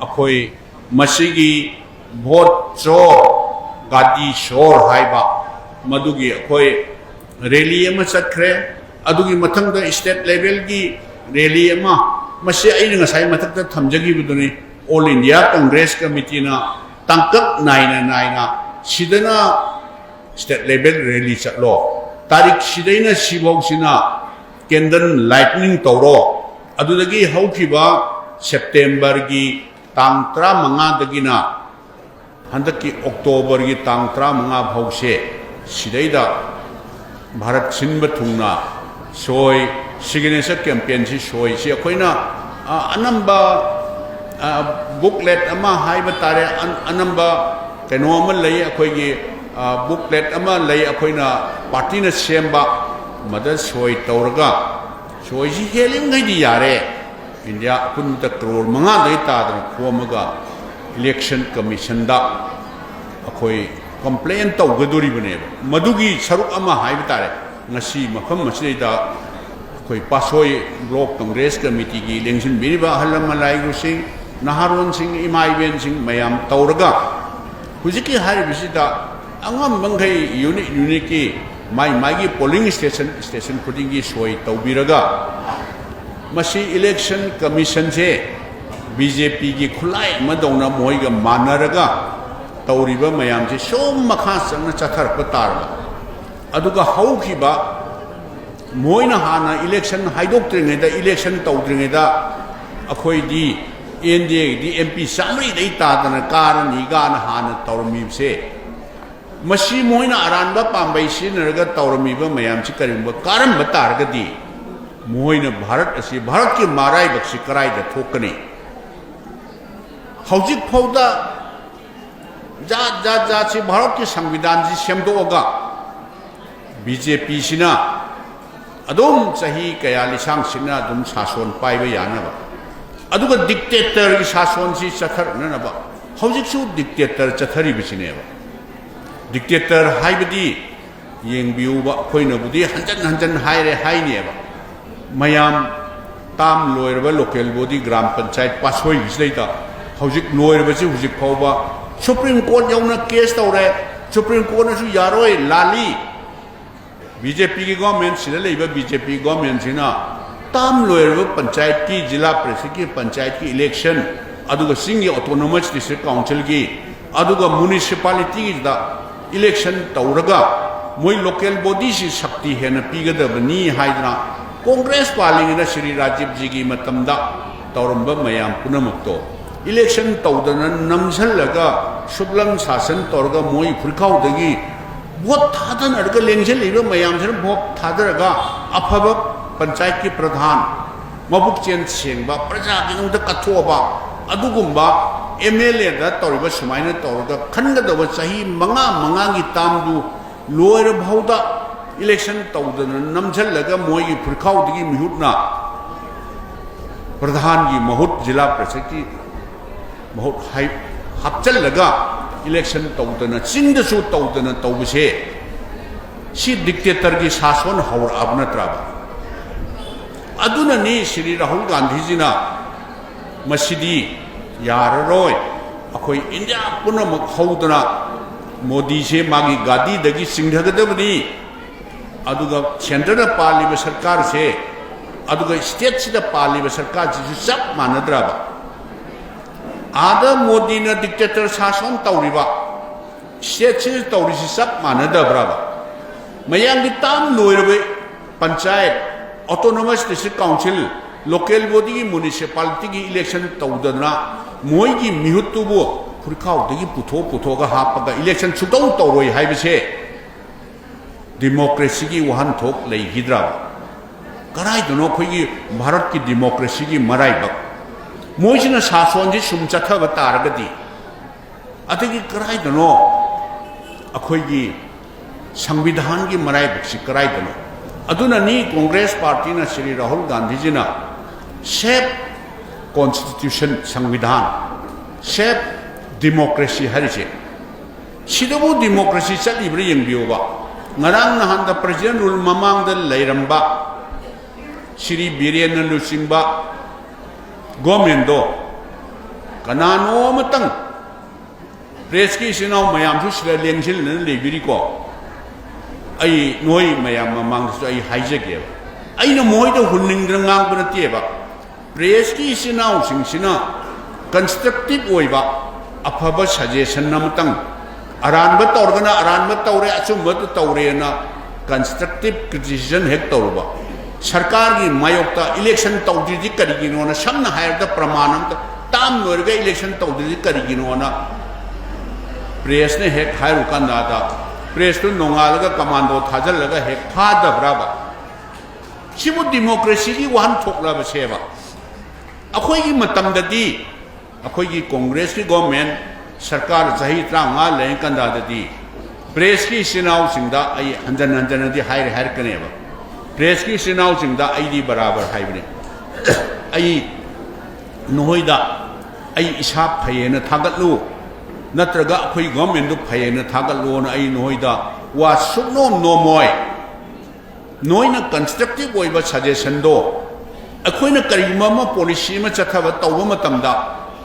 ꯑꯩꯈꯣꯏ ꯃꯁꯤꯒꯤ ꯚꯣꯠ ꯆꯣꯔ, ꯒꯥꯗꯤ ꯆꯣꯔ ꯍꯥꯏꯕ, ꯃꯗꯨꯒꯤ ꯑꯩꯈꯣꯏ rally ꯑꯃ ꯆꯠꯈ꯭ꯔꯦ꯫ ꯑꯗꯨꯒꯤ ꯃꯊꯪꯗ state levelꯒꯤ rally ꯑꯃ, ꯃꯁꯤ ꯑꯩꯅ ꯉꯁꯥꯏ ꯃꯊꯛꯇ ꯊꯝꯖꯈꯤꯕꯗꯨꯅꯤ, All India Congress Committeeꯅ ꯇꯥꯡꯀꯛ ꯅꯥꯏꯅ ꯅꯥꯏꯅ ꯁꯤꯗꯅ state level rally ꯆꯠꯂꯣ, ꯇꯥꯔꯤꯛ ꯁꯤꯗꯩꯅ ꯁꯤꯐꯧꯁꯤꯅ candle lighting ꯇꯧꯔꯣ, ꯑꯗꯨꯗꯒꯤ ꯍꯧꯈꯤꯕ Septemberꯒꯤ ꯇꯥꯡ ꯇꯔꯥꯃꯉꯥꯗꯒꯤꯅ ꯍꯟꯗꯛꯀꯤ Octoberꯒꯤ ꯇꯥꯡ ꯇꯔꯥꯃꯉꯥ ꯐꯥꯎꯁꯦ ꯁꯤꯗꯩꯗ ꯚꯥꯔꯠ ꯁꯤꯟꯕ ꯊꯨꯡꯅ ꯁꯣꯏ, signature campaignꯁꯤ ꯁꯣꯏꯁꯤ ꯑꯩꯈꯣꯏꯅ, ꯑ, ꯑꯅꯝꯕ, ꯑ, booklet ꯑꯃ ꯍꯥꯏꯕ ꯇꯥꯔꯦ, ꯑꯟ-, ꯑꯅꯝꯕ ꯀꯩꯅꯣ ꯑꯃ ꯂꯩ, ꯑꯩꯈꯣꯏꯒꯤ, ꯑ, booklet ꯑꯃ ꯂꯩ, ꯑꯩꯈꯣꯏꯅ partyꯅ ꯁꯦꯝꯕ, ꯃꯗ ꯁꯣꯏ ꯇꯧꯔꯒ, ꯁꯣꯏꯁꯤ ꯍꯦꯜꯂꯤꯉꯩꯗꯤ ꯌꯥꯔꯦ, India ꯑꯄꯨꯟꯕꯗ ꯀ꯭ꯔꯣꯔ ꯃꯉꯥꯗꯒꯤ ꯇꯥꯗꯅ ꯈꯣꯝꯃꯒ election commissionꯗ ꯑꯩꯈꯣꯏ complain ꯇꯧꯒꯗꯣꯔꯤꯕꯅꯦꯕ꯫ ꯃꯗꯨꯒꯤ ꯁꯔꯨꯛ ꯑꯃ ꯍꯥꯏꯕ ꯇꯥꯔꯦ, ꯉꯁꯤ ꯃꯐꯝ ꯑꯁꯤꯗꯩꯗ ꯑꯩꯈꯣꯏ ꯄꯥꯠꯁꯣꯏ Block Congress Committeeꯒꯤ ꯂꯦꯡꯁꯤꯟꯕꯤꯔꯤꯕ ꯑꯍꯜ ꯂꯃꯟ ꯂꯥꯏꯒꯨꯁꯤꯡ, ꯅꯍꯥꯔꯣꯟꯁꯤꯡ, ꯏꯃꯥ ꯏꯕꯦꯟꯁꯤꯡ ꯃꯌꯥꯝ ꯇꯧꯔꯒ ꯍꯧꯖꯤꯛꯀꯤ ꯍꯥꯏꯔꯤꯕꯁꯤꯗ ꯑꯉꯝꯕ ꯃꯈꯩ unit unitꯀꯤ ꯃꯥꯏ ꯃꯥꯏꯒꯤ polling station, station ꯈꯨꯗꯤꯡꯒꯤ ꯁꯣꯏ ꯇꯧꯕꯤꯔꯒ ꯃꯁꯤ election commissionꯁꯦ BJPꯒꯤ ꯈꯨꯠꯂꯥꯏ ꯑꯃꯗꯧꯅ ꯃꯣꯏꯒ ꯃꯥꯟꯅꯔꯒ ꯇꯧꯔꯤꯕ ꯃꯌꯥꯝꯁꯦ ꯁꯨꯝ ꯃꯈꯥ ꯆꯪꯅ ꯆꯠꯊꯔꯛꯄ ꯇꯥꯔꯕ, ꯑꯗꯨꯒ ꯍꯧꯈꯤꯕ ꯃꯣꯏꯅ ꯍꯥꯟꯅ election ꯍꯥꯏꯗꯣꯛꯇ꯭ꯔꯤꯉꯩꯗ, election ꯇꯧꯗ꯭ꯔꯤꯉꯩꯗ ꯑꯩꯈꯣꯏꯗꯤ NDAꯒꯤꯗꯤ MP ꯆꯥꯃꯔꯤꯗꯩ ꯇꯥꯗꯅ ꯀꯥꯔꯅꯤ ꯀꯥꯅ ꯍꯥꯟꯅ ꯇꯧꯔꯝꯃꯤꯕꯁꯦ, ꯃꯁꯤ ꯃꯣꯏꯅ ꯑꯔꯥꯟꯕ ꯄꯥꯝꯕꯩ ꯁꯤꯖꯤꯟꯅꯔꯒ ꯇꯧꯔꯝꯃꯤꯕ ꯃꯌꯥꯝꯁꯤ ꯀꯔꯤꯒꯨꯝꯕ ꯀꯥꯔꯝꯕ ꯇꯥꯔꯒꯗꯤ ꯃꯣꯏꯅ ꯚꯥꯔꯠ ꯑꯁꯤ, ꯚꯥꯔꯠꯀꯤ ꯃꯔꯥꯏꯕꯛꯁꯤ ꯀꯔꯥꯏꯗ ꯊꯣꯛꯀꯅꯤ? ꯍꯧꯖꯤꯛ ꯐꯥꯎꯗ ꯖꯥꯠ ꯖꯥꯠ ꯖꯥꯠꯁꯤ ꯚꯥꯔꯠꯀꯤ ꯁꯪꯕꯤꯙꯥꯟꯁꯤ ꯁꯦꯝꯗꯣꯛꯑꯒ BJPꯁꯤꯅ ꯑꯗꯨꯝ ꯆꯍꯤ ꯀꯌꯥ ꯂꯤꯁꯥꯡ ꯁꯤꯠꯅ ꯑꯗꯨꯝ ꯁꯥꯁꯣꯟ ꯄꯥꯏꯕ ꯌꯥꯅꯕ, ꯑꯗꯨꯒ dictatorꯒꯤ ꯁꯥꯁꯣꯟꯁꯤ ꯆꯠꯊꯔꯛꯅꯅꯕ ꯍꯧꯖꯤꯛꯁꯨ dictator ꯆꯠꯊꯔꯤꯕꯁꯤꯅꯦꯕ꯫ Dictator ꯍꯥꯏꯕꯗꯤ ꯌꯦꯡꯕꯤꯌꯨꯕ, ꯑꯩꯈꯣꯏꯅꯕꯨꯗꯤ ꯍꯟꯖꯟ ꯍꯟꯖꯟ ꯍꯥꯏꯔꯦ ꯍꯥꯏꯅꯦꯕ꯫ ꯃꯌꯥꯝ ꯇꯥꯝ ꯂꯣꯏꯔꯕ ꯂꯣꯀꯦꯜ ꯕꯣꯗꯤ ꯒ꯭ꯔꯥꯝ ꯄꯟꯆꯥꯌꯠ ꯄꯥꯁꯣꯏꯒꯤꯁꯤꯗꯩꯗ ꯍꯧꯖꯤꯛ ꯂꯣꯏꯔꯕꯁꯤ ꯍꯧꯖꯤꯛ ꯐꯥꯎꯕ ꯁꯨꯄ꯭ꯔꯤꯝ ꯀꯣꯔꯠ ꯌꯧꯅ ꯀꯦꯁ ꯇꯧꯔꯦ꯫ ꯁꯨꯄ꯭ꯔꯤꯝ ꯀꯣꯔꯠꯅꯁꯨ ꯌꯥꯔꯣꯏ, ꯂꯥꯜꯂꯤ꯫ ꯕꯤ ꯖꯦ ꯄꯤꯒꯤ ꯒꯣꯔꯃꯦꯟ, ꯁꯤꯗ ꯂꯩꯕ ꯕꯤ ꯖꯦ ꯄꯤ ꯒꯣꯔꯃꯦꯟꯁꯤꯅ ꯇꯥꯝ ꯂꯣꯏꯔꯕ ꯄꯟꯆꯥꯌꯠꯀꯤ, ꯖꯤꯂꯥ ꯄꯔꯤꯁꯠꯀꯤ ꯄꯟꯆꯥꯌꯠꯀꯤ ꯏꯂꯦꯛꯁꯟ, ꯑꯗꯨꯒ ꯆꯤꯡꯒꯤ ꯑꯣꯇꯣꯅꯣꯃꯁ ꯗꯤꯁꯇ꯭ꯔꯤꯛ ꯀꯥꯎꯟꯁꯤꯜꯒꯤ, ꯑꯗꯨꯒ ꯃ꯭ꯌꯨꯅꯤꯁꯤꯄꯥꯂꯤꯇꯤꯒꯤꯗ ꯏꯂꯦꯛꯁꯟ ꯇꯧꯔꯒ ꯃꯣꯏ ꯂꯣꯀꯦꯜ ꯕꯣꯗꯤꯁꯤ ꯁꯛꯇꯤ ꯍꯦꯟꯅ ꯄꯤꯒꯗꯕꯅꯤ ꯍꯥꯏꯗꯅ ꯀꯣꯡꯒ꯭ꯔꯦꯁ ꯄꯥꯜꯂꯤꯉꯩꯗ ꯁ꯭ꯔꯤ ꯔꯥꯖꯤꯕꯖꯤꯒꯤ ꯃꯇꯝꯗ ꯇꯧꯔꯝꯕ ꯃꯌꯥꯝ ꯄꯨꯝꯅꯃꯛꯇꯣ ꯏꯂꯦꯛꯁꯟ ꯇꯧꯗꯅ ꯅꯝꯁꯤꯜꯂꯒ ꯁꯨꯞꯂꯝ ꯁꯥꯁꯟ ꯇꯧꯔꯒ ꯃꯣꯏ ꯐꯨꯔꯤꯈꯥꯎꯗꯒꯤ ꯚꯣꯠ ꯊꯥꯗꯅꯔꯒ ꯂꯦꯡꯁꯤꯜꯂꯤꯕ ꯃꯌꯥꯝꯁꯤꯅ ꯚꯣꯠ ꯊꯥꯗꯔꯒ ꯑꯐꯕ ꯄꯟꯆꯥꯌꯠꯀꯤ ꯄ꯭ꯔꯙꯥꯟ, ꯃꯕꯨꯛꯆꯦꯜ ꯁꯦꯡꯕ, ꯄ꯭ꯔꯖꯥꯒꯤꯗꯃꯛꯇ ꯀꯠꯊꯣꯛꯑꯕ ꯑꯗꯨꯒꯨꯝꯕ ꯑꯦꯝ ꯑꯦꯜ ꯑꯦꯗ ꯇꯧꯔꯤꯕ ꯁꯨꯃꯥꯏꯅ ꯇꯧꯔꯒ ꯈꯟꯒꯗꯕ ꯆꯍꯤ ꯃꯉꯥ ꯃꯉꯥꯒꯤ ꯇꯥꯝꯗꯨ ꯂꯣꯏꯔ ꯐꯥꯎꯗ ꯏꯂꯦꯛꯁꯟ ꯇꯧꯗꯅ ꯅꯝꯁꯤꯜꯂꯒ ꯃꯣꯏꯒꯤ ꯐꯨꯔꯤꯈꯥꯎꯗꯒꯤ ꯃꯤꯍꯨꯠꯅ ꯄ꯭ꯔꯙꯥꯟꯒꯤ ꯃꯍꯨꯠ, ꯖꯤꯂꯥ ꯄꯔꯤꯁꯠꯀꯤ ꯃꯍꯨꯠ ꯍꯥꯏ-, ꯍꯥꯞꯆꯜꯂꯒ ꯏꯂꯦꯛꯁꯟ ꯇꯧꯗꯅ, ꯆꯤꯡꯗꯁꯨ ꯇꯧꯗꯅ ꯇꯧꯕꯁꯦ, ꯁꯤ ꯗꯤꯛꯇꯦꯇꯔꯒꯤ ꯁꯥꯁꯣꯟ ꯍꯧꯔꯛꯑꯕ ꯅꯠꯇ꯭ꯔꯕ? ꯑꯗꯨꯅꯅꯤ ꯁ꯭ꯔꯤ ꯔꯥꯍꯨꯜ ꯒꯥꯟꯙꯤꯖꯤꯅ ꯃꯁꯤꯗꯤ ꯌꯥꯔꯔꯣꯏ, ꯑꯩꯈꯣꯏ ꯏꯟꯗꯤꯌꯥ ꯄꯨꯝꯅꯃꯛ ꯍꯧꯗꯅ ꯃꯣꯗꯤꯁꯦ ꯃꯥꯒꯤ ꯒꯥꯗꯤꯗꯒꯤ ꯆꯤꯡꯊꯒꯗꯕꯅꯤ, ꯑꯗꯨꯒ ꯁꯦꯟꯇꯔꯗ ꯄꯥꯜꯂꯤꯕ ꯁꯔꯀꯥꯔꯁꯦ, ꯑꯗꯨꯒ ꯁ꯭ꯇꯦꯠꯁꯤꯗ ꯄꯥꯜꯂꯤꯕ ꯁꯔꯀꯥꯔꯁꯤꯁꯨ ꯆꯞ ꯃꯥꯟꯅꯗ꯭ꯔꯕ? ꯑꯥꯗ ꯃꯣꯗꯤꯅ ꯗꯤꯛꯇꯦꯇꯔ ꯁꯥꯁꯣꯟ ꯇꯧꯔꯤꯕ, ꯁ꯭ꯇꯦꯠꯁꯤꯗ ꯇꯧꯔꯤꯁꯤ ꯆꯞ ꯃꯥꯟꯅꯗꯕ꯭ꯔꯕ? ꯃꯌꯥꯝꯒꯤ ꯇꯥꯝ ꯂꯣꯏꯔꯕ panchayat, autonomous district council, local ꯕꯣꯗꯤꯒꯤ, ꯃ꯭ꯌꯨꯅꯤꯁꯤꯄꯥꯂꯤꯇꯤꯒꯤ ꯏꯂꯦꯛꯁꯟ ꯇꯧꯗꯅ ꯃꯣꯏꯒꯤ ꯃꯤꯍꯨꯠꯇꯨꯕꯨ ꯐꯨꯔꯤꯈꯥꯎꯗꯒꯤ ꯄꯨꯊꯣꯛ ꯄꯨꯊꯣꯛꯑꯒ ꯍꯥꯞꯄꯒ ꯏꯂꯦꯛꯁꯟ ꯁꯨꯛꯇꯧ ꯇꯧꯔꯣꯏ ꯍꯥꯏꯕꯁꯦ ꯗꯤꯃꯣꯀ꯭ꯔꯦꯁꯤꯒꯤ ꯋꯥꯍꯟꯊꯣꯛ ꯂꯩꯈꯤꯗ꯭ꯔꯕ? ꯀꯗꯥꯏꯗꯅꯣ ꯑꯩꯈꯣꯏꯒꯤ ꯚꯥꯔꯠꯀꯤ ꯗꯤꯃꯣꯀ꯭ꯔꯦꯁꯤꯒꯤ ꯃꯔꯥꯏꯕꯛ? ꯃꯣꯏꯁꯤꯅ ꯁꯥꯁꯣꯟꯁꯤ ꯁꯨꯝ ꯆꯠꯊꯕ ꯇꯥꯔꯒꯗꯤ, ꯑꯗꯒꯤ ꯀꯗꯥꯏꯗꯅꯣ ꯑꯩꯈꯣꯏꯒꯤ ꯁꯪꯕꯤꯙꯥꯟꯒꯤ ꯃꯔꯥꯏꯕꯛꯁꯤ ꯀꯗꯥꯏꯗꯅꯣ? ꯑꯗꯨꯅꯅꯤ Congress ꯄꯥꯔꯇꯤꯅ, Shri Rahul ꯒꯥꯟꯙꯤꯖꯤꯅ "Save Constitution", ꯁꯪꯕꯤꯙꯥꯟ, "Save Democracy" ꯍꯥꯏꯔꯤꯁꯦ꯫ ꯁꯤꯗꯕꯨ ꯗꯤꯃꯣꯀ꯭ꯔꯦꯁꯤ ꯆꯠꯂꯤꯕ꯭ꯔꯥ ꯌꯦꯡꯕꯤꯌꯣꯕ꯫ ꯉꯔꯥꯡ ꯅꯍꯥꯟꯗ President Rule ꯃꯃꯥꯡꯗ ꯂꯩꯔꯝꯕ ꯁ꯭ꯔꯤ ꯕꯤꯔꯦꯟꯅ ꯂꯨꯆꯤꯡꯕ ꯒꯣꯔꯃꯦꯟꯗꯣ ꯀꯅꯥꯅꯣ ꯑꯃꯇꯪ, ꯄ꯭ꯔꯦꯁꯀꯤ ꯏꯆꯤꯟ ꯏꯅꯥꯎ ꯃꯌꯥꯝꯁꯨ ꯁꯤꯗ ꯂꯦꯡꯁꯤꯜꯗꯅ ꯂꯩꯕꯤꯔꯤꯀꯣ꯫ ꯑꯩ ꯅꯣꯏ ꯃꯌꯥꯝ ꯃꯃꯥꯡꯗꯁꯨ ꯑꯩ ꯍꯥꯏꯖꯒꯦꯕ, ꯑꯩꯅ ꯃꯣꯏꯗ ꯍꯨꯟꯅꯤꯡꯗꯅ ꯉꯥꯡꯕ ꯅꯠꯇꯦꯕ꯫ ꯄ꯭ꯔꯦꯁꯀꯤ ꯏꯆꯤꯟ ꯏꯅꯥꯎꯁꯤꯡꯁꯤꯅ constructive ꯑꯣꯏꯕ ꯑꯐꯕ suggestion ꯑꯃꯇꯪ, ꯑꯔꯥꯟꯕ ꯇꯧꯔꯒꯅ ꯑꯔꯥꯟꯕ ꯇꯧꯔꯦ, ꯑꯆꯨꯝꯕꯗꯨ ꯇꯧꯔꯦꯅ constructive criticism ꯍꯦꯛ ꯇꯧꯔꯨꯕ, ꯁꯔꯀꯥꯔꯒꯤ ꯃꯥꯌꯣꯛꯇ election ꯇꯧꯗ꯭ꯔꯤꯗꯤ ꯀꯔꯤꯒꯤꯅꯣꯅ, ꯁꯝꯅ ꯍꯥꯏꯔꯕꯗ ꯄ꯭ꯔꯃꯥꯟ ꯑꯃꯇ, term ꯂꯣꯏꯔꯒ election ꯇꯧꯗ꯭ꯔꯤꯗꯤ ꯀꯔꯤꯒꯤꯅꯣꯅ ꯄ꯭ꯔꯦꯁꯅ ꯍꯦꯛ ꯍꯥꯏꯔꯨꯀꯥꯟꯗ, ꯄ꯭ꯔꯦꯁꯇꯨ ꯅꯣꯡꯉꯥꯜꯂꯒ ꯀꯃꯥꯟꯗꯣ ꯊꯥꯖꯤꯜꯂꯒ ꯍꯦꯛ ꯐꯥꯗꯕ꯭ꯔꯕ? ꯁꯤꯕꯨ democracyꯒꯤ ꯋꯥꯍꯟꯊꯣꯛꯂꯕꯁꯦꯕ? ꯑꯩꯈꯣꯏꯒꯤ ꯃꯇꯝꯗꯗꯤ, ꯑꯩꯈꯣꯏꯒꯤ ꯀꯣꯡꯒ꯭ꯔꯦꯁꯀꯤ ꯒꯣꯔꯃꯦꯟ ꯁꯔꯀꯥꯔ ꯆꯍꯤ ꯇꯔꯥꯃꯉꯥ ꯂꯩꯔꯤꯀꯥꯟꯗꯗꯤ, ꯄ꯭ꯔꯦꯁꯀꯤ ꯏꯆꯤꯟ ꯏꯅꯥꯎꯁꯤꯡꯗ ꯑꯩ ꯍꯟꯖꯟ ꯍꯟꯖꯟꯅꯗꯤ ꯍꯥꯏꯔꯦ ꯍꯥꯏꯔꯛꯀꯅꯦꯕ꯫ ꯄ꯭ꯔꯦꯁꯀꯤ ꯏꯆꯤꯟ ꯏꯅꯥꯎꯁꯤꯡꯗ ꯑꯩꯗꯤ ꯕꯔꯥꯕꯔ ꯍꯥꯏꯕꯅꯤ꯫ ꯑꯩ ꯅꯈꯣꯏꯗ ꯑꯩ ꯏꯁꯥ ꯐꯩꯌꯦꯅ ꯊꯥꯒꯠꯂꯨ, ꯅꯠꯇ꯭ꯔꯒ ꯑꯩꯈꯣꯏ ꯒꯣꯔꯃꯦꯟꯗꯨ ꯐꯩꯌꯦꯅ ꯊꯥꯒꯠꯂꯨꯅ ꯑꯩ ꯅꯈꯣꯏꯗ ꯋꯥ ꯁꯨꯛꯅꯣꯝ ꯅꯣꯝꯃꯣꯏ꯫ ꯅꯣꯏꯅ constructive ꯑꯣꯏꯕ suggestionꯗꯣ ꯑꯩꯈꯣꯏꯅ ꯀꯔꯤꯒꯨꯝꯕ ꯑꯃ policy ꯑꯃ ꯆꯠꯊꯕ ꯇꯧꯕ ꯃꯇꯝꯗ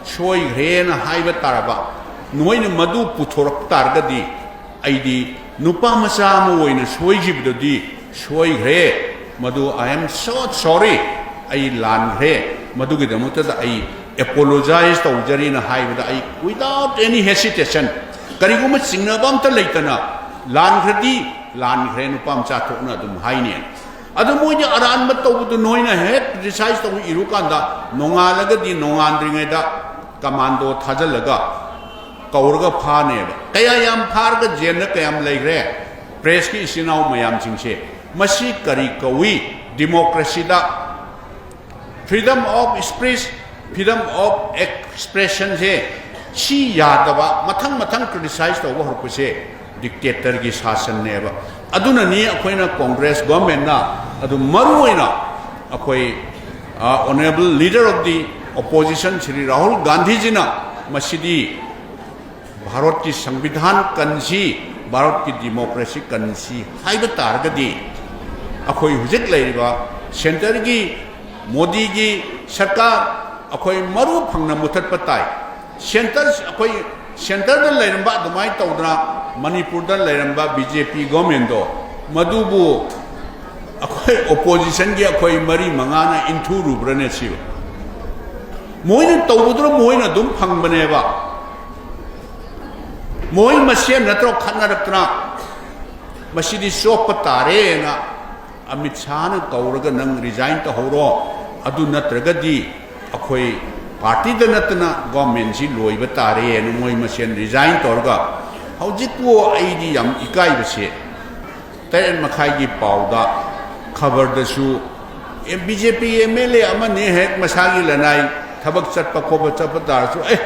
ꯁꯣꯏꯈ꯭ꯔꯦꯅ ꯍꯥꯏꯕ ꯇꯥꯔꯕ, ꯅꯣꯏꯅ ꯃꯗꯨ ꯄꯨꯊꯣꯔꯛ ꯇꯥꯔꯒꯗꯤ, ꯑꯩꯗꯤ ꯅꯨꯄꯥ ꯃꯆꯥ ꯑꯃ ꯑꯣꯏꯅ ꯁꯣꯏꯈꯤꯕꯗꯨꯗꯤ ꯁꯣꯏꯈ꯭ꯔꯦ, ꯃꯗꯨ I am so sorry, ꯑꯩ ꯂꯥꯟꯈ꯭ꯔꯦ, ꯃꯗꯨꯒꯤꯗꯃꯛꯇꯗ ꯑꯩ apologize ꯇꯧꯖꯔꯤꯅ ꯍꯥꯏꯕꯗ ꯑꯩ without any hesitation, ꯀꯔꯤꯒꯨꯝꯕ ꯆꯤꯡꯅꯕ ꯑꯝꯇ ꯂꯩꯇꯅ, ꯂꯥꯟꯈ꯭ꯔꯗꯤ ꯂꯥꯟꯈ꯭ꯔꯦ, ꯅꯨꯄꯥ ꯃꯆꯥ ꯊꯣꯛꯅ ꯑꯗꯨꯝ ꯍꯥꯏꯅꯤ꯫ ꯑꯗꯨ ꯃꯣꯏꯗꯤ ꯑꯔꯥꯟꯕ ꯇꯧꯕꯗꯨ ꯅꯣꯏꯅ ꯍꯦꯛ criticize ꯇꯧꯕ ꯏꯔꯨꯀꯥꯟꯗ, ꯅꯣꯡꯉꯥꯜꯂꯒꯗꯤ ꯅꯣꯡꯉꯥꯟꯗ꯭ꯔꯤꯉꯩꯗ ꯀꯃꯥꯟꯗꯣ ꯊꯥꯖꯤꯜꯂꯒ ꯀꯧꯔꯒ ꯐꯥꯅꯦꯕ꯫ ꯀꯌꯥ ꯌꯥꯝ ꯐꯥꯔꯒ ꯖꯦꯜꯗ ꯀꯌꯥꯝ ꯂꯩꯈ꯭ꯔꯦ ꯄ꯭ꯔꯦꯁꯀꯤ ꯏꯆꯤꯟ ꯏꯅꯥꯎ ꯃꯌꯥꯝꯁꯤꯡꯁꯦ? ꯃꯁꯤ ꯀꯔꯤ ꯀꯧꯏ? Democracyꯗ freedom of speech, freedom of expressionꯁꯦ ꯁꯤ ꯌꯥꯗꯕ, ꯃꯊꯪ ꯃꯊꯪ criticize ꯇꯧꯕ ꯍꯧꯔꯛꯄꯁꯦ dictatorꯒꯤ ꯁꯥꯁꯟꯅꯦꯕ꯫ ꯑꯗꯨꯅꯅꯤ ꯑꯩꯈꯣꯏꯅ ꯀꯣꯡꯒ꯭ꯔꯦꯁ ꯒꯣꯔꯃꯦꯟꯅ, ꯑꯗꯨ ꯃꯔꯨ ꯑꯣꯏꯅ ꯑꯩꯈꯣꯏ honourable leader of the opposition Shri Rahul ꯒꯥꯟꯙꯤꯖꯤꯅ ꯃꯁꯤꯗꯤ ꯚꯥꯔꯠꯀꯤ ꯁꯪꯕꯤꯙꯥꯟ ꯀꯟꯁꯤ, ꯚꯥꯔꯠꯀꯤ ꯗꯤꯃꯣꯀ꯭ꯔꯦꯁꯤ ꯀꯟꯁꯤ ꯍꯥꯏꯕ ꯇꯥꯔꯒꯗꯤ, ꯑꯩꯈꯣꯏ ꯍꯧꯖꯤꯛ ꯂꯩꯔꯤꯕ ꯁꯦꯟꯇꯔꯒꯤ ꯃꯣꯗꯤꯒꯤ ꯁꯔꯀꯥꯔ ꯑꯩꯈꯣꯏ ꯃꯔꯨ ꯐꯪꯅ ꯃꯨꯊꯠꯄ ꯇꯥꯏ꯫ ꯁꯦꯟꯇꯔ, ꯑꯩꯈꯣꯏ ꯁꯦꯟꯇꯔꯗ ꯂꯩꯔꯝꯕ ꯑꯗꯨꯃꯥꯏꯅ ꯇꯧꯗꯅ ꯃꯅꯤꯄꯨꯔꯗ ꯂꯩꯔꯝꯕ ꯕꯤ ꯖꯦ ꯄꯤ ꯒꯣꯔꯃꯦꯟꯗꯣ, ꯃꯗꯨꯕꯨ ꯑꯩꯈꯣꯏ ꯑꯣꯄꯣꯖꯤꯁꯟꯒꯤ ꯑꯩꯈꯣꯏ ꯃꯔꯤ ꯃꯉꯥꯅ ꯏꯟꯊꯨꯔꯨꯕ꯭ꯔꯅꯦ ꯁꯤꯕꯨ? ꯃꯣꯏꯅ ꯇꯧꯕꯗꯨꯅ ꯃꯣꯏꯅ ꯑꯗꯨꯝ ꯐꯪꯕꯅꯦꯕ꯫ ꯃꯣꯏ ꯃꯁꯦꯟ ꯅꯠꯇ꯭ꯔꯣ ꯈꯠꯅꯔꯛꯇꯅ? ꯃꯁꯤꯗꯤ ꯆꯣꯞꯄ ꯇꯥꯔꯦꯅ ꯑꯃꯤꯠ ꯁꯥꯍꯅ ꯀꯧꯔꯒ, "ꯅꯪ ꯔꯤꯖꯥꯏꯟ ꯇꯧꯍꯧꯔꯣ, ꯑꯗꯨ ꯅꯠꯇ꯭ꯔꯒꯗꯤ ꯑꯩꯈꯣꯏ ꯄꯥꯔꯇꯤꯗ ꯅꯠꯇꯅ ꯒꯣꯔꯃꯦꯟꯁꯤ ꯂꯣꯏꯕ ꯇꯥꯔꯦꯅ" ꯃꯣꯏ ꯃꯁꯦꯟ ꯔꯤꯖꯥꯏꯟ ꯇꯧꯔꯒ, ꯍꯧꯖꯤꯛꯄꯨ ꯑꯩꯗꯤ ꯌꯥꯝ ꯏꯀꯥꯏꯕꯁꯦ, ꯇꯔꯦꯠ ꯃꯈꯥꯏꯒꯤ ꯄꯥꯎꯗ, ꯈꯕꯔꯗꯁꯨ, ꯑꯦ, B J P M L A ꯑꯃꯅꯤ ꯍꯦꯛ ꯃꯁꯥꯒꯤ ꯂꯅꯥꯏ ꯊꯕꯛ ꯆꯠꯄ ꯈꯣꯠꯄ ꯆꯠꯄ ꯇꯥꯔꯁꯨ, ꯑꯦ,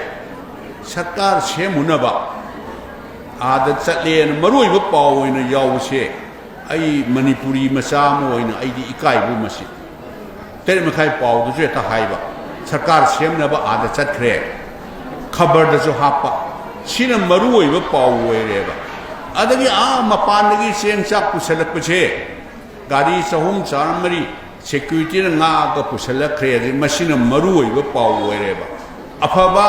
ꯁꯔꯀꯥꯔ ꯁꯦꯝꯃꯨꯅꯕ ꯑꯥꯗ ꯆꯠꯂꯦꯅ ꯃꯔꯨꯑꯣꯏꯕ ꯄꯥꯎ ꯑꯣꯏꯅ ꯌꯥꯎꯕꯁꯦ, ꯑꯩ ꯃꯅꯤꯄꯨꯔꯤ ꯃꯆꯥ ꯑꯃ ꯑꯣꯏꯅ ꯑꯩꯗꯤ ꯏꯀꯥꯏꯕ ꯃꯁꯤ꯫ ꯇꯔꯦꯠ ꯃꯈꯥꯏ ꯄꯥꯎꯗꯨꯁꯨ ꯍꯦꯛꯇ ꯍꯥꯏꯕ, "ꯁꯔꯀꯥꯔ ꯁꯦꯝꯅꯕ ꯑꯥꯗ ꯆꯠꯈ꯭ꯔꯦ", ꯈꯕꯔꯗꯁꯨ ꯍꯥꯞꯄ꯫ ꯁꯤꯅ ꯃꯔꯨ ꯑꯣꯏꯕ ꯄꯥꯎ ꯑꯣꯏꯔꯦꯕ꯫ ꯑꯗꯒꯤ ꯑꯥ ꯃꯄꯥꯟꯗꯒꯤ ꯆꯦꯡ ꯆꯥꯛ ꯄꯨꯁꯜꯂꯛꯄꯁꯦ, ꯒꯥꯔꯤ ꯆꯍꯨꯝ ꯆꯥꯝꯃꯔꯤ ꯁꯦꯀ꯭ꯌꯨꯔꯤꯇꯤꯅ ꯉꯥꯛꯑꯒ ꯄꯨꯁꯜꯂꯛꯈ꯭ꯔꯦ꯫ ꯑꯗꯩ ꯃꯁꯤꯅ ꯃꯔꯨ ꯑꯣꯏꯕ ꯄꯥꯎ ꯑꯣꯏꯔꯦꯕ꯫ ꯑꯐꯕ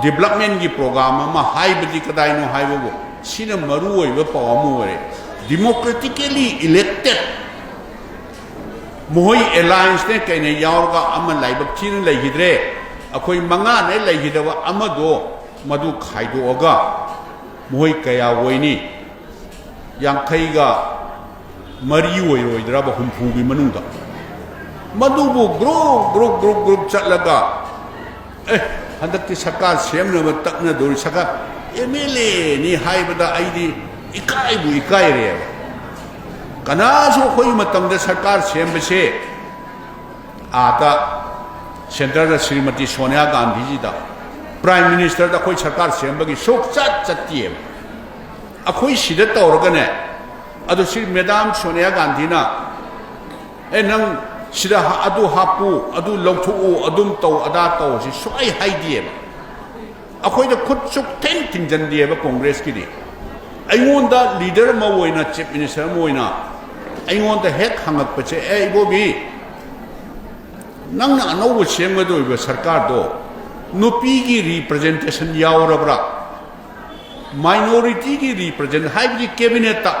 ꯗꯤꯕ꯭ꯂꯞꯃꯦꯟꯒꯤ ꯄ꯭ꯔꯣꯒ꯭ꯔꯥꯝ ꯑꯃ ꯍꯥꯏꯕꯗꯤ ꯀꯗꯥꯏꯅꯣ ꯍꯥꯏꯕꯕꯨ, ꯁꯤꯅ ꯃꯔꯨ ꯑꯣꯏꯕ ꯄꯥꯎ ꯑꯃ ꯑꯣꯏꯔꯦ꯫ ꯗꯤꯃꯣꯀ꯭ꯔꯦꯇꯤꯀꯦꯂꯤ ꯏꯂꯦꯛꯇꯦꯠ, ꯃꯈꯣꯏ ꯑꯦꯂꯥꯏꯟꯁꯅꯦ ꯀꯩꯅ ꯌꯥꯎꯔꯒ ꯑꯃ ꯂꯥꯏꯕꯛ ꯊꯤꯅ ꯂꯩꯈꯤꯗ꯭ꯔꯦ, ꯑꯩꯈꯣꯏ ꯃꯉꯥꯅꯦ ꯂꯩꯈꯤꯗꯕ ꯑꯃꯗꯣ, ꯃꯗꯨ ꯈꯥꯏꯗꯣꯛꯑꯒ ꯃꯈꯣꯏ ꯀꯌꯥ ꯑꯣꯏꯅꯤ? ꯌꯥꯡꯈꯩꯒ ꯃꯔꯤ ꯑꯣꯏꯔꯣꯏꯗ꯭ꯔꯕ ꯍꯨꯝꯐꯨꯒꯤ ꯃꯅꯨꯡꯗ? ꯃꯗꯨꯕꯨ ꯒ꯭ꯔꯨꯞ, ꯒ꯭ꯔꯨꯞ, ꯒ꯭ꯔꯨꯞ, ꯒ꯭ꯔꯨꯞ ꯆꯠꯂꯒ, "ꯑꯦ, ꯍꯟꯗꯛꯇꯤ ꯁꯔꯀꯥꯔ ꯁꯦꯝꯅꯕ ꯇꯛꯅꯗꯣꯔꯤ, ꯁꯔꯀꯥꯔ ꯑꯦꯝ ꯑꯦꯜ ꯑꯦꯅꯤ" ꯍꯥꯏꯕꯗ ꯑꯩꯗꯤ ꯏꯀꯥꯏꯕꯨ ꯏꯀꯥꯏꯔꯦꯕ꯫ ꯀꯅꯥꯁꯨ ꯑꯩꯈꯣꯏꯒꯤ ꯃꯇꯝꯗ ꯁꯔꯀꯥꯔ ꯁꯦꯝꯕꯁꯦ, ꯑꯥꯗ ꯁꯦꯟꯇꯔꯗ ꯁ꯭ꯔꯤꯃꯇꯤ ꯁꯣꯅꯤꯌꯥ ꯒꯥꯟꯙꯤꯁꯤꯗ, ꯄ꯭ꯔꯥꯏꯝ ꯃꯤꯅꯤꯁꯇꯔꯗ ꯑꯩꯈꯣꯏ ꯁꯔꯀꯥꯔ ꯁꯦꯝꯕꯒꯤ ꯁꯨꯛꯆꯠ ꯆꯠꯇꯦꯕ꯫ ꯑꯩꯈꯣꯏ ꯁꯤꯗ ꯇꯧꯔꯒꯅꯦ, ꯑꯗꯣ ꯁꯤ ꯃꯦꯗꯥꯝ ꯁꯣꯅꯤꯌꯥ ꯒꯥꯟꯙꯤꯅ, "ꯑꯦ, ꯅꯪ ꯁꯤꯗ ꯍꯥ-, ꯑꯗꯨ ꯍꯥꯞꯄꯨ, ꯑꯗꯨ ꯂꯧꯊꯣꯛꯎ, ꯑꯗꯨꯝ ꯇꯧ, ꯑꯗꯥ ꯇꯧ", ꯁꯤ ꯁꯨꯛꯍꯥꯏ ꯍꯥꯏꯗꯦꯕ꯫ ꯑꯩꯈꯣꯏꯗ ꯈꯨꯠ ꯁꯨꯛꯊꯤꯟ ꯊꯤꯟꯖꯟꯗꯦꯕ ꯀꯣꯡꯒ꯭ꯔꯦꯁꯀꯤꯗꯤ꯫ ꯑꯩꯉꯣꯟꯗ ꯂꯤꯗꯔ ꯑꯃ ꯑꯣꯏꯅ, ꯆꯤꯐ ꯃꯤꯅꯤꯁꯇꯔ ꯑꯃ ꯑꯣꯏꯅ ꯑꯩꯉꯣꯟꯗ ꯍꯦꯛ ꯍꯪꯉꯛꯄꯁꯦ, "ꯑꯦ ꯏꯕꯣꯕꯤ, ꯅꯪꯅ ꯑꯅꯧꯕ ꯁꯦꯝꯒꯗꯧꯔꯤꯕ ꯁꯔꯀꯥꯔꯗꯣ ꯅꯨꯄꯤꯒꯤ ꯔꯤꯄ꯭ꯔꯖꯦꯟꯇꯦꯁꯟ ꯌꯥꯎꯔꯕ꯭ꯔꯥ? ꯃꯥꯏꯅꯣꯔꯤꯇꯤꯒꯤ ꯔꯤꯄ꯭ꯔꯖꯦꯟ, ꯍꯥꯏꯕꯗꯤ ꯀꯦꯕꯤꯅꯦꯠꯇ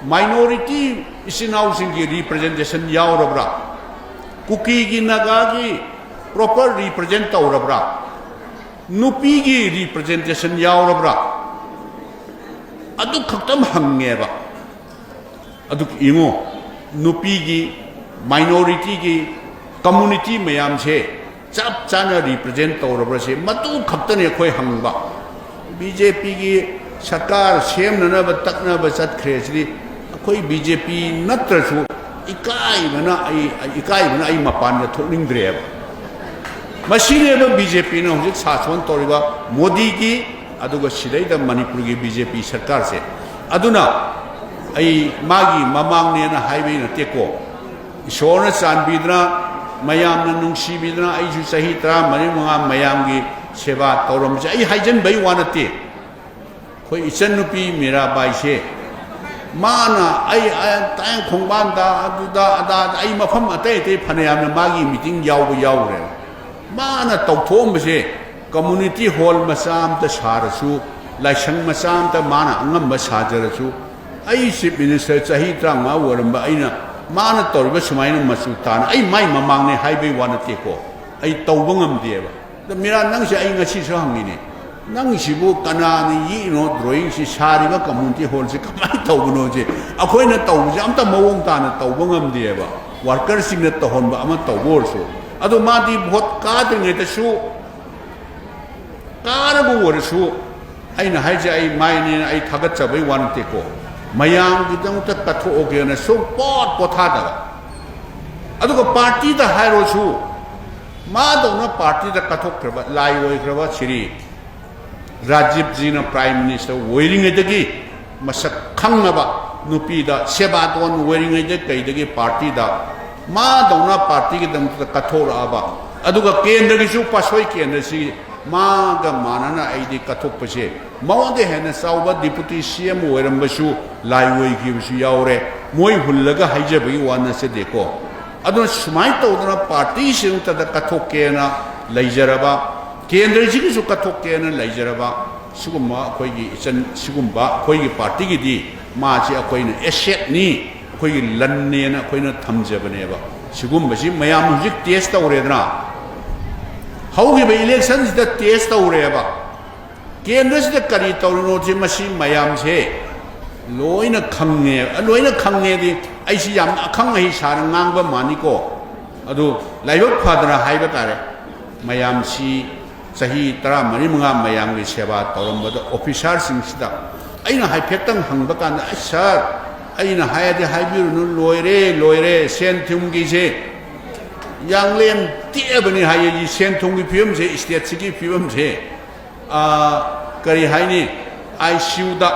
ꯃꯥꯏꯅꯣꯔꯤꯇꯤ ꯏꯆꯤꯟ ꯏꯅꯥꯎꯁꯤꯡꯒꯤ ꯔꯤꯄ꯭ꯔꯖꯦꯟꯇꯦꯁꯟ ꯌꯥꯎꯔꯕ꯭ꯔꯥ? ꯀꯨꯀꯤꯒꯤ, ꯅꯥꯒꯥꯒꯤ ꯄ꯭ꯔꯣꯄꯔ ꯔꯤꯄ꯭ꯔꯖꯦꯟ ꯇꯧꯔꯕ꯭ꯔꯥ? ꯅꯨꯄꯤꯒꯤ ꯔꯤꯄ꯭ꯔꯖꯦꯟꯇꯦꯁꯟ ꯌꯥꯎꯔꯕ꯭ꯔꯥ?" ꯑꯗꯨ ꯈꯛꯇꯪ ꯍꯪꯉꯦꯕ꯫ ꯑꯗꯨ ꯌꯦꯡꯉꯣ, ꯅꯨꯄꯤꯒꯤ, ꯃꯥꯏꯅꯣꯔꯤꯇꯤꯒꯤ ꯀꯝꯃꯨꯅꯤꯇꯤ ꯃꯌꯥꯝꯁꯦ ꯆꯞ ꯆꯥꯅ ꯔꯤꯄ꯭ꯔꯖꯦꯟ ꯇꯧꯔꯕ꯭ꯔꯁꯦ, ꯃꯗꯨ ꯈꯛꯇꯅꯦ ꯑꯩꯈꯣꯏ ꯍꯪꯕ꯫ ꯕꯤ ꯖꯦ ꯄꯤꯒꯤ ꯁꯔꯀꯥꯔ ꯁꯦꯝꯅꯅꯕ ꯇꯛꯅꯕ ꯆꯠꯈ꯭ꯔꯦ ꯁꯤꯗꯤ, ꯑꯩꯈꯣꯏ ꯕꯤ ꯖꯦ ꯄꯤ ꯅꯠꯇ꯭ꯔꯁꯨ ꯏꯀꯥꯏꯕꯅ ꯑꯩ, ꯏꯀꯥꯏꯕꯅ ꯑꯩ ꯃꯄꯥꯟꯗ ꯊꯣꯛꯅꯤꯡꯗ꯭ꯔꯦꯕ꯫ ꯃꯁꯤꯅꯦꯕ ꯕꯤ ꯖꯦ ꯄꯤꯅ ꯍꯧꯖꯤꯛ ꯁꯥꯁꯣꯟ ꯇꯧꯔꯤꯕ ꯃꯣꯗꯤꯒꯤ, ꯑꯗꯨꯒ ꯁꯤꯗꯩꯗ ꯃꯅꯤꯄꯨꯔꯒꯤ ꯕꯤ ꯖꯦ ꯄꯤ ꯁꯔꯀꯥꯔꯁꯦ꯫ ꯑꯗꯨꯅ ꯑꯩ ꯃꯥꯒꯤ ꯃꯃꯥꯡꯅꯦꯅ ꯍꯥꯏꯕꯩ ꯅꯠꯇꯦꯀꯣ꯫ ꯏꯁꯣꯔꯅ ꯆꯥꯟꯕꯤꯗꯅ, ꯃꯌꯥꯝꯅ ꯅꯨꯡꯁꯤꯕꯤꯗꯅ, ꯑꯩꯁꯨ ꯆꯍꯤ ꯇꯔꯥꯃꯔꯤ ꯃꯉꯥ ꯃꯌꯥꯝꯒꯤ ꯁꯦꯕꯥ ꯇꯧꯔꯝꯕꯁꯦ ꯑꯩ ꯍꯥꯏꯖꯟꯕꯩ ꯋꯥ ꯅꯠꯇꯦ꯫ ꯑꯩꯈꯣꯏ ꯏꯆꯟꯅꯨꯄꯤ ꯃꯤꯔꯥꯕꯥꯏꯁꯦ, ꯃꯥꯅ ꯑꯩ, ꯑꯩ ꯇꯥꯏꯌꯦꯡ ꯈꯣꯡꯕꯥꯟꯗ, ꯑꯗꯨꯗ ꯑꯗꯥꯗ, ꯑꯩ ꯃꯐꯝ ꯑꯇꯩ ꯑꯇꯩ ꯐꯅꯌꯥꯝꯅ ꯃꯥꯒꯤ ꯃꯤꯇꯤꯡ ꯌꯥꯎꯕ ꯌꯥꯎꯈ꯭ꯔꯦ꯫ ꯃꯥꯅ ꯇꯧꯊꯣꯛꯑꯝꯕꯁꯦ, ꯀꯝꯃꯨꯅꯤꯇꯤ ꯍꯣꯜ ꯃꯆꯥ ꯑꯃꯇ ꯁꯥꯔꯁꯨ, ꯂꯥꯏꯁꯪ ꯃꯆꯥ ꯑꯃꯇ ꯃꯥꯅ ꯑꯉꯝꯕ ꯁꯥꯖꯔꯁꯨ, ꯑꯩ ꯆꯤꯐ ꯃꯤꯅꯤꯁꯇꯔ ꯆꯍꯤ ꯇꯔꯥꯃꯉꯥ ꯑꯣꯏꯔꯝꯕ ꯑꯩꯅ, ꯃꯥꯅ ꯇꯧꯔꯤꯕ ꯁꯨꯃꯥꯏꯅ ꯃꯆꯨ ꯇꯥꯅ, ꯑꯩ ꯃꯥꯏ ꯃꯃꯥꯡꯅꯦ ꯍꯥꯏꯕꯩ ꯋꯥ ꯅꯠꯇꯦꯀꯣ, ꯑꯩ ꯇꯧꯕ ꯉꯝꯗꯦꯕ꯫ ꯑꯗ ꯃꯤꯔꯥ, ꯅꯪꯁꯦ ꯑꯩ ꯉꯁꯤꯁꯨ ꯍꯪꯉꯤꯅꯦ, ꯅꯪꯁꯤꯕꯨ ꯀꯅꯥꯅ ꯌꯦꯛꯏꯅꯣ ꯗ꯭ꯔꯣꯌꯤꯡꯁꯤ? ꯁꯥꯔꯤꯕ ꯀꯝꯃꯨꯅꯤꯇꯤ ꯍꯣꯜꯁꯤ ꯀꯃꯥꯏꯅ ꯇꯧꯕꯅꯣꯁꯦ? ꯑꯩꯈꯣꯏꯅ ꯇꯧꯕꯁꯦ ꯑꯝꯇ ꯃꯑꯣꯡ ꯇꯥꯅ ꯇꯧꯕ ꯉꯝꯗꯦꯕ꯫ ꯋꯥꯔꯀꯔꯁꯤꯡꯅ ꯇꯧꯍꯟꯕ ꯑꯃ ꯇꯧꯕ ꯑꯣꯏꯔꯁꯨ, ꯑꯗꯣ ꯃꯥꯗꯤ ꯚꯣꯠ ꯀꯥꯗ꯭ꯔꯤꯉꯩꯗꯁꯨ, ꯀꯥꯔꯕ ꯑꯣꯏꯔꯁꯨ, ꯑꯩꯅ ꯍꯥꯏꯁꯦ, ꯑꯩ ꯃꯥꯏꯅꯦꯅ ꯑꯩ ꯊꯥꯒꯠꯆꯕꯩ ꯋꯥ ꯅꯠꯇꯦꯀꯣ, ꯃꯌꯥꯝꯒꯤꯗꯃꯛꯇ ꯀꯠꯊꯣꯛꯑꯒꯦꯅ ꯁꯨꯝ ꯄꯣꯠ ꯄꯣꯊꯥꯗꯕ꯫ ꯑꯗꯨꯒ ꯄꯥꯔꯇꯤꯗ ꯍꯥꯏꯔꯣꯁꯨ, ꯃꯥꯗꯧꯅ ꯄꯥꯔꯇꯤꯗ ꯀꯠꯊꯣꯛꯈ꯭ꯔꯕ, ꯂꯥꯏ ꯑꯣꯏꯈ꯭ꯔꯕ ꯁꯤꯔꯤ ꯔꯥꯖꯤꯕꯖꯤꯅ ꯄ꯭ꯔꯥꯏꯝ ꯃꯤꯅꯤꯁꯇꯔ ꯑꯣꯏꯔꯤꯉꯩꯗꯒꯤ ꯃꯁꯛ ꯈꯪꯅꯕ ꯅꯨꯄꯤꯗ ꯁꯦꯕꯥꯇꯣꯟ ꯑꯣꯏꯔꯤꯉꯩꯗ ꯀꯩꯗꯒꯤ ꯄꯥꯔꯇꯤꯗ ꯃꯥꯗꯧꯅ ꯄꯥꯔꯇꯤꯒꯤꯗꯃꯛꯇ ꯀꯠꯊꯣꯛꯂꯛꯑꯕ, ꯑꯗꯨꯒ ꯀꯦꯟꯗ꯭ꯔꯒꯤꯁꯨ ꯄꯥꯁꯣꯏ ꯀꯦꯟꯗ꯭ꯔꯁꯤ ꯃꯥꯒ ꯃꯥꯟꯅꯅ ꯑꯩꯗꯤ ꯀꯠꯊꯣꯛꯄꯁꯦ, ꯃꯉꯣꯟꯗ ꯍꯦꯟꯅ ꯆꯥꯎꯕ ꯗꯤꯄꯨꯇꯤ ꯁꯤ ꯑꯦꯝ ꯑꯣꯏꯔꯝꯕꯁꯨ ꯂꯥꯏ ꯑꯣꯏꯈꯤꯕꯁꯨ ꯌꯥꯎꯔꯦ꯫ ꯃꯣꯏ ꯍꯨꯜꯂꯒ ꯍꯥꯏꯖꯕꯒꯤ ꯋꯥ ꯅꯠꯆꯗꯦꯀꯣ꯫ ꯑꯗꯨꯅ ꯁꯨꯃꯥꯏꯅ ꯇꯧꯗꯅ ꯄꯥꯔꯇꯤꯁꯤꯡꯇꯗ ꯀꯠꯊꯣꯛꯀꯦꯅ ꯂꯩꯖꯔꯕ, ꯀꯦꯟꯗ꯭ꯔꯁꯤꯒꯤꯁꯨ ꯀꯠꯊꯣꯛꯀꯦꯅ ꯂꯩꯖꯔꯕ ꯁꯤꯒꯨꯝꯕ ꯑꯩꯈꯣꯏꯒꯤ ꯏꯆꯟ, ꯁꯤꯒꯨꯝꯕ ꯑꯩꯈꯣꯏꯒꯤ ꯄꯥꯔꯇꯤꯒꯤꯗꯤ ꯃꯥꯁꯤ ꯑꯩꯈꯣꯏꯅ ꯑꯦꯁꯦꯠꯅꯤ, ꯑꯩꯈꯣꯏꯒꯤ ꯂꯟꯅꯦꯅ ꯑꯩꯈꯣꯏꯅ ꯊꯝꯖꯕꯅꯦꯕ꯫ ꯁꯤꯒꯨꯝꯕꯁꯤ ꯃꯌꯥꯝ ꯍꯧꯖꯤꯛ ꯇꯦꯁ ꯇꯧꯔꯦꯗꯅ, ꯍꯧꯈꯤꯕ ꯏꯂꯦꯛꯁꯟꯁꯤꯗ ꯇꯦꯁ ꯇꯧꯔꯦꯕ꯫ ꯀꯦꯟꯗ꯭ꯔꯁꯤꯗ ꯀꯔꯤ ꯇꯧꯔꯤꯅꯣꯁꯤ ꯃꯁꯤ ꯃꯌꯥꯝꯁꯦ ꯂꯣꯏꯅ ꯈꯪꯉꯦ꯫ ꯂꯣꯏꯅ ꯈꯪꯉꯦꯗꯤ ꯑꯩꯁꯤ ꯌꯥꯝꯅ ꯑꯈꯪ ꯑꯍꯩ ꯁꯥꯔ ꯉꯥꯡꯕ ꯃꯥꯅꯤꯀꯣ꯫ ꯑꯗꯨ ꯂꯥꯏꯕꯛ ꯐꯗꯅ ꯍꯥꯏꯕ ꯇꯥꯔꯦ, ꯃꯌꯥꯝꯁꯤ ꯆꯍꯤ ꯇꯔꯥꯃꯔꯤ ꯃꯉꯥ ꯃꯌꯥꯝꯒꯤ ꯁꯦꯕꯥ ꯇꯧꯔꯝꯕꯗ ꯑꯣꯐꯤꯁꯥꯔꯁꯤꯡꯁꯤꯗ ꯑꯩꯅ ꯍꯥꯏꯐꯦꯠꯇꯪ ꯍꯪꯕ ꯀꯥꯟꯗ, "ꯑꯁ ꯁꯥꯔ, ꯑꯩꯅ ꯍꯥꯏꯔꯗꯤ ꯍꯥꯏꯕꯤꯔꯨꯅꯨ, ꯂꯣꯏꯔꯦ, ꯂꯣꯏꯔꯦ, ꯁꯦꯟ ꯊꯨꯝꯒꯤꯁꯦ ꯌꯥꯡꯂꯦꯟ ꯇꯦꯛꯑꯕꯅꯤ" ꯍꯥꯏꯌꯦ꯫ ꯁꯦꯟ ꯊꯨꯝꯒꯤ ꯐꯤꯕꯝꯁꯦ, ꯁ꯭ꯇꯦꯠꯁꯤꯒꯤ ꯐꯤꯕꯝꯁꯦ, ꯑꯥ, ꯀꯔꯤ ꯍꯥꯏꯅꯤ, ꯑꯥꯏ ꯁꯤ ꯌꯨꯗ,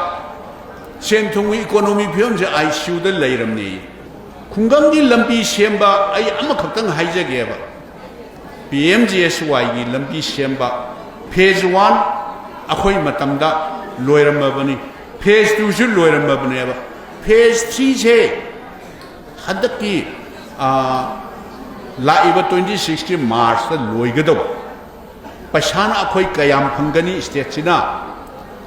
ꯁꯦꯟ ꯊꯨꯝꯒꯤ ꯏꯀꯣꯅꯣꯃꯤ ꯐꯤꯕꯝꯁꯦ ꯑꯥꯏ ꯁꯤ ꯌꯨꯗ ꯂꯩꯔꯝꯅꯦꯌꯦ꯫ ꯈꯨꯡꯒꯪꯒꯤ ꯂꯝꯕꯤ ꯁꯦꯝꯕ ꯑꯩ ꯑꯃꯈꯛꯇꯪ ꯍꯥꯏꯖꯒꯦꯕ꯫ ꯄꯤ ꯑꯦꯝ ꯖꯤ ꯑꯦꯁ ꯋꯥꯏꯒꯤ ꯂꯝꯕꯤ ꯁꯦꯝꯕ ꯐꯦꯖ ꯋꯥꯟ ꯑꯩꯈꯣꯏ ꯃꯇꯝꯗ ꯂꯣꯏꯔꯝꯃꯕꯅꯤ, ꯐꯦꯖ ꯇꯨꯁꯨ ꯂꯣꯏꯔꯝꯃꯕꯅꯦꯕ꯫ ꯐꯦꯖ ꯊ꯭ꯔꯤꯁꯦ ꯍꯟꯗꯛꯀꯤ, ꯑꯥ, ꯂꯥꯛꯏꯕ ꯇ꯭ꯋꯦꯟꯇꯤ ꯁꯤꯛꯁꯀꯤ ꯃꯥꯔꯆꯇ ꯂꯣꯏꯒꯗꯧꯕ꯫ ꯄꯩꯁꯥꯅ ꯑꯩꯈꯣꯏ ꯀꯌꯥꯝ ꯐꯪꯒꯅꯤ? ꯁ꯭ꯇꯦꯠꯁꯤꯅ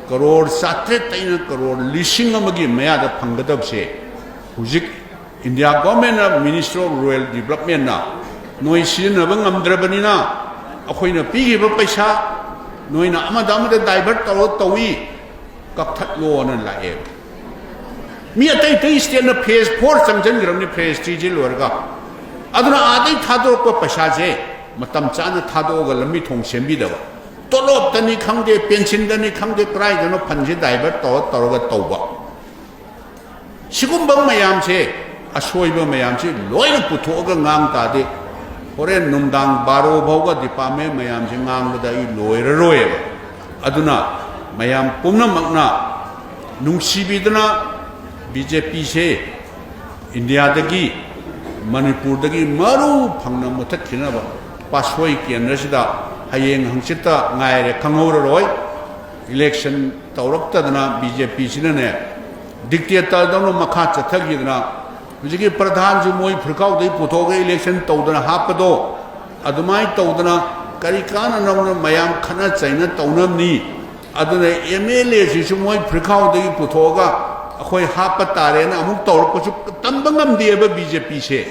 ꯀꯔꯣꯔ ꯆꯥꯇ꯭ꯔꯦꯠꯇꯩꯅ ꯀꯔꯣꯔ ꯂꯤꯁꯤꯡ ꯑꯃꯒꯤ ꯃꯌꯥꯗ ꯐꯪꯒꯗꯕꯁꯦ, ꯍꯧꯖꯤꯛ ꯏꯟꯗꯤꯌꯥ ꯒꯣꯔꯃꯦꯟꯅ, ꯃꯤꯅꯤꯁꯇ꯭ꯔꯤ ꯑꯣꯐ ꯔꯨꯔꯦꯜ ꯗꯤꯕꯂꯞꯃꯦꯟꯅ ꯅꯣꯏ ꯁꯤꯖꯤꯟꯅꯕ ꯉꯝꯗ꯭ꯔꯕꯅꯤꯅ ꯑꯩꯈꯣꯏꯅ ꯄꯤꯈꯤꯕ ꯄꯩꯁꯥ ꯅꯣꯏꯅ ꯑꯃꯗ ꯑꯃꯗ ꯗꯥꯏꯚꯔꯠ ꯇꯧꯔ ꯇꯧꯏ, ꯀꯛꯊꯠꯂꯣꯅ ꯂꯥꯛꯑꯦꯕ꯫ ꯃꯤ ꯑꯇꯩ ꯑꯇꯩ ꯁ꯭ꯇꯦꯠꯅ ꯐꯦꯖ ꯐꯣꯔ ꯆꯪꯁꯤꯟꯈ꯭ꯔꯕꯅꯤ, ꯐꯦꯖ ꯊ꯭ꯔꯤꯁꯤ ꯂꯣꯏꯔꯒ꯫ ꯑꯗꯨꯅ ꯑꯥꯗꯩ ꯊꯥꯗꯣꯔꯛꯄ ꯄꯩꯁꯥꯁꯦ ꯃꯇꯝ ꯆꯥꯅ ꯊꯥꯗꯣꯛꯑꯒ ꯂꯝꯕꯤ ꯊꯣꯡ ꯁꯦꯝꯕꯤꯗꯕ, ꯇꯣꯂꯣꯞꯇꯅꯤ ꯈꯪꯗꯦ, ꯄꯦꯟꯁꯤꯟꯗꯅꯤ ꯈꯪꯗꯦ, ꯀꯗꯥꯏꯗꯅꯣ ꯐꯟꯁꯦ ꯗꯥꯏꯚꯔꯠ ꯇꯧꯔ ꯇꯧꯔꯒ ꯇꯧꯕ꯫ ꯁꯤꯒꯨꯝꯕ ꯃꯌꯥꯝꯁꯦ, ꯑꯁꯣꯏꯕ ꯃꯌꯥꯝꯁꯦ ꯂꯣꯏꯅ ꯄꯨꯊꯣꯛꯑꯒ ꯉꯥꯡ ꯇꯥꯔꯗꯤ ꯍꯣꯔꯦꯟ ꯅꯨꯡꯗꯥꯡ ꯕꯥꯔꯣ ꯐꯥꯎꯕ ꯗꯤꯄꯥꯔꯠꯃꯦꯟ ꯃꯌꯥꯝꯁꯦ ꯉꯥꯡꯕꯗ ꯑꯩ ꯂꯣꯏꯔꯔꯣꯏꯕ꯫ ꯑꯗꯨꯅ ꯃꯌꯥꯝ ꯄꯨꯝꯅꯃꯛꯅ ꯅꯨꯡꯁꯤꯕꯤꯗꯨꯅ ꯕꯤ ꯖꯦ ꯄꯤꯁꯦ ꯏꯟꯗꯤꯌꯥꯗꯒꯤ, ꯃꯅꯤꯄꯨꯔꯗꯒꯤ ꯃꯔꯨ ꯐꯪꯅ ꯃꯨꯊꯠꯈꯤꯅꯕ ꯄꯥꯠꯁꯣꯏ ꯀꯦꯟꯗ꯭ꯔꯁꯤꯗ ꯍꯌꯦꯡ ꯍꯪꯆꯤꯠꯇ ꯉꯥꯏꯔꯦ, ꯈꯪꯍꯧꯔꯔꯣꯏ꯫ ꯏꯂꯦꯛꯁꯟ ꯇꯧꯔꯛꯇꯗꯅ ꯕꯤ ꯖꯦ ꯄꯤꯁꯤꯅꯅꯦ, ꯗꯤꯛꯇꯦꯇꯔꯗꯧꯅ ꯃꯈꯥ ꯆꯠꯊꯈꯤꯗꯅ, ꯍꯧꯖꯤꯛꯀꯤ ꯄ꯭ꯔꯙꯥꯟꯁꯨ ꯃꯣꯏ ꯐꯨꯔꯈꯥꯎꯗꯒꯤ ꯄꯨꯊꯣꯛꯑꯒ ꯏꯂꯦꯛꯁꯟ ꯇꯧꯗꯅ ꯍꯥꯞꯄꯗꯣ, ꯑꯗꯨꯃꯥꯏꯅ ꯇꯧꯗꯅ ꯀꯔꯤ ꯀꯥꯟꯅꯅꯕꯅ ꯃꯌꯥꯝ ꯈꯠꯅ ꯆꯩꯅ ꯇꯧꯅꯕꯅꯤ꯫ ꯑꯗꯨꯅ ꯑꯦꯝ ꯑꯦꯜ ꯑꯦꯁꯤꯁꯨ ꯃꯣꯏ ꯐꯨꯔꯈꯥꯎꯗꯒꯤ ꯄꯨꯊꯣꯛꯑꯒ ꯑꯩꯈꯣꯏ ꯍꯥꯞꯄ ꯇꯥꯔꯦꯅ ꯑꯃꯨꯛ ꯇꯧꯔꯛꯄꯁꯨ ꯇꯝꯕ ꯉꯝꯗꯦꯕ ꯕꯤ ꯖꯦ ꯄꯤꯁꯦ꯫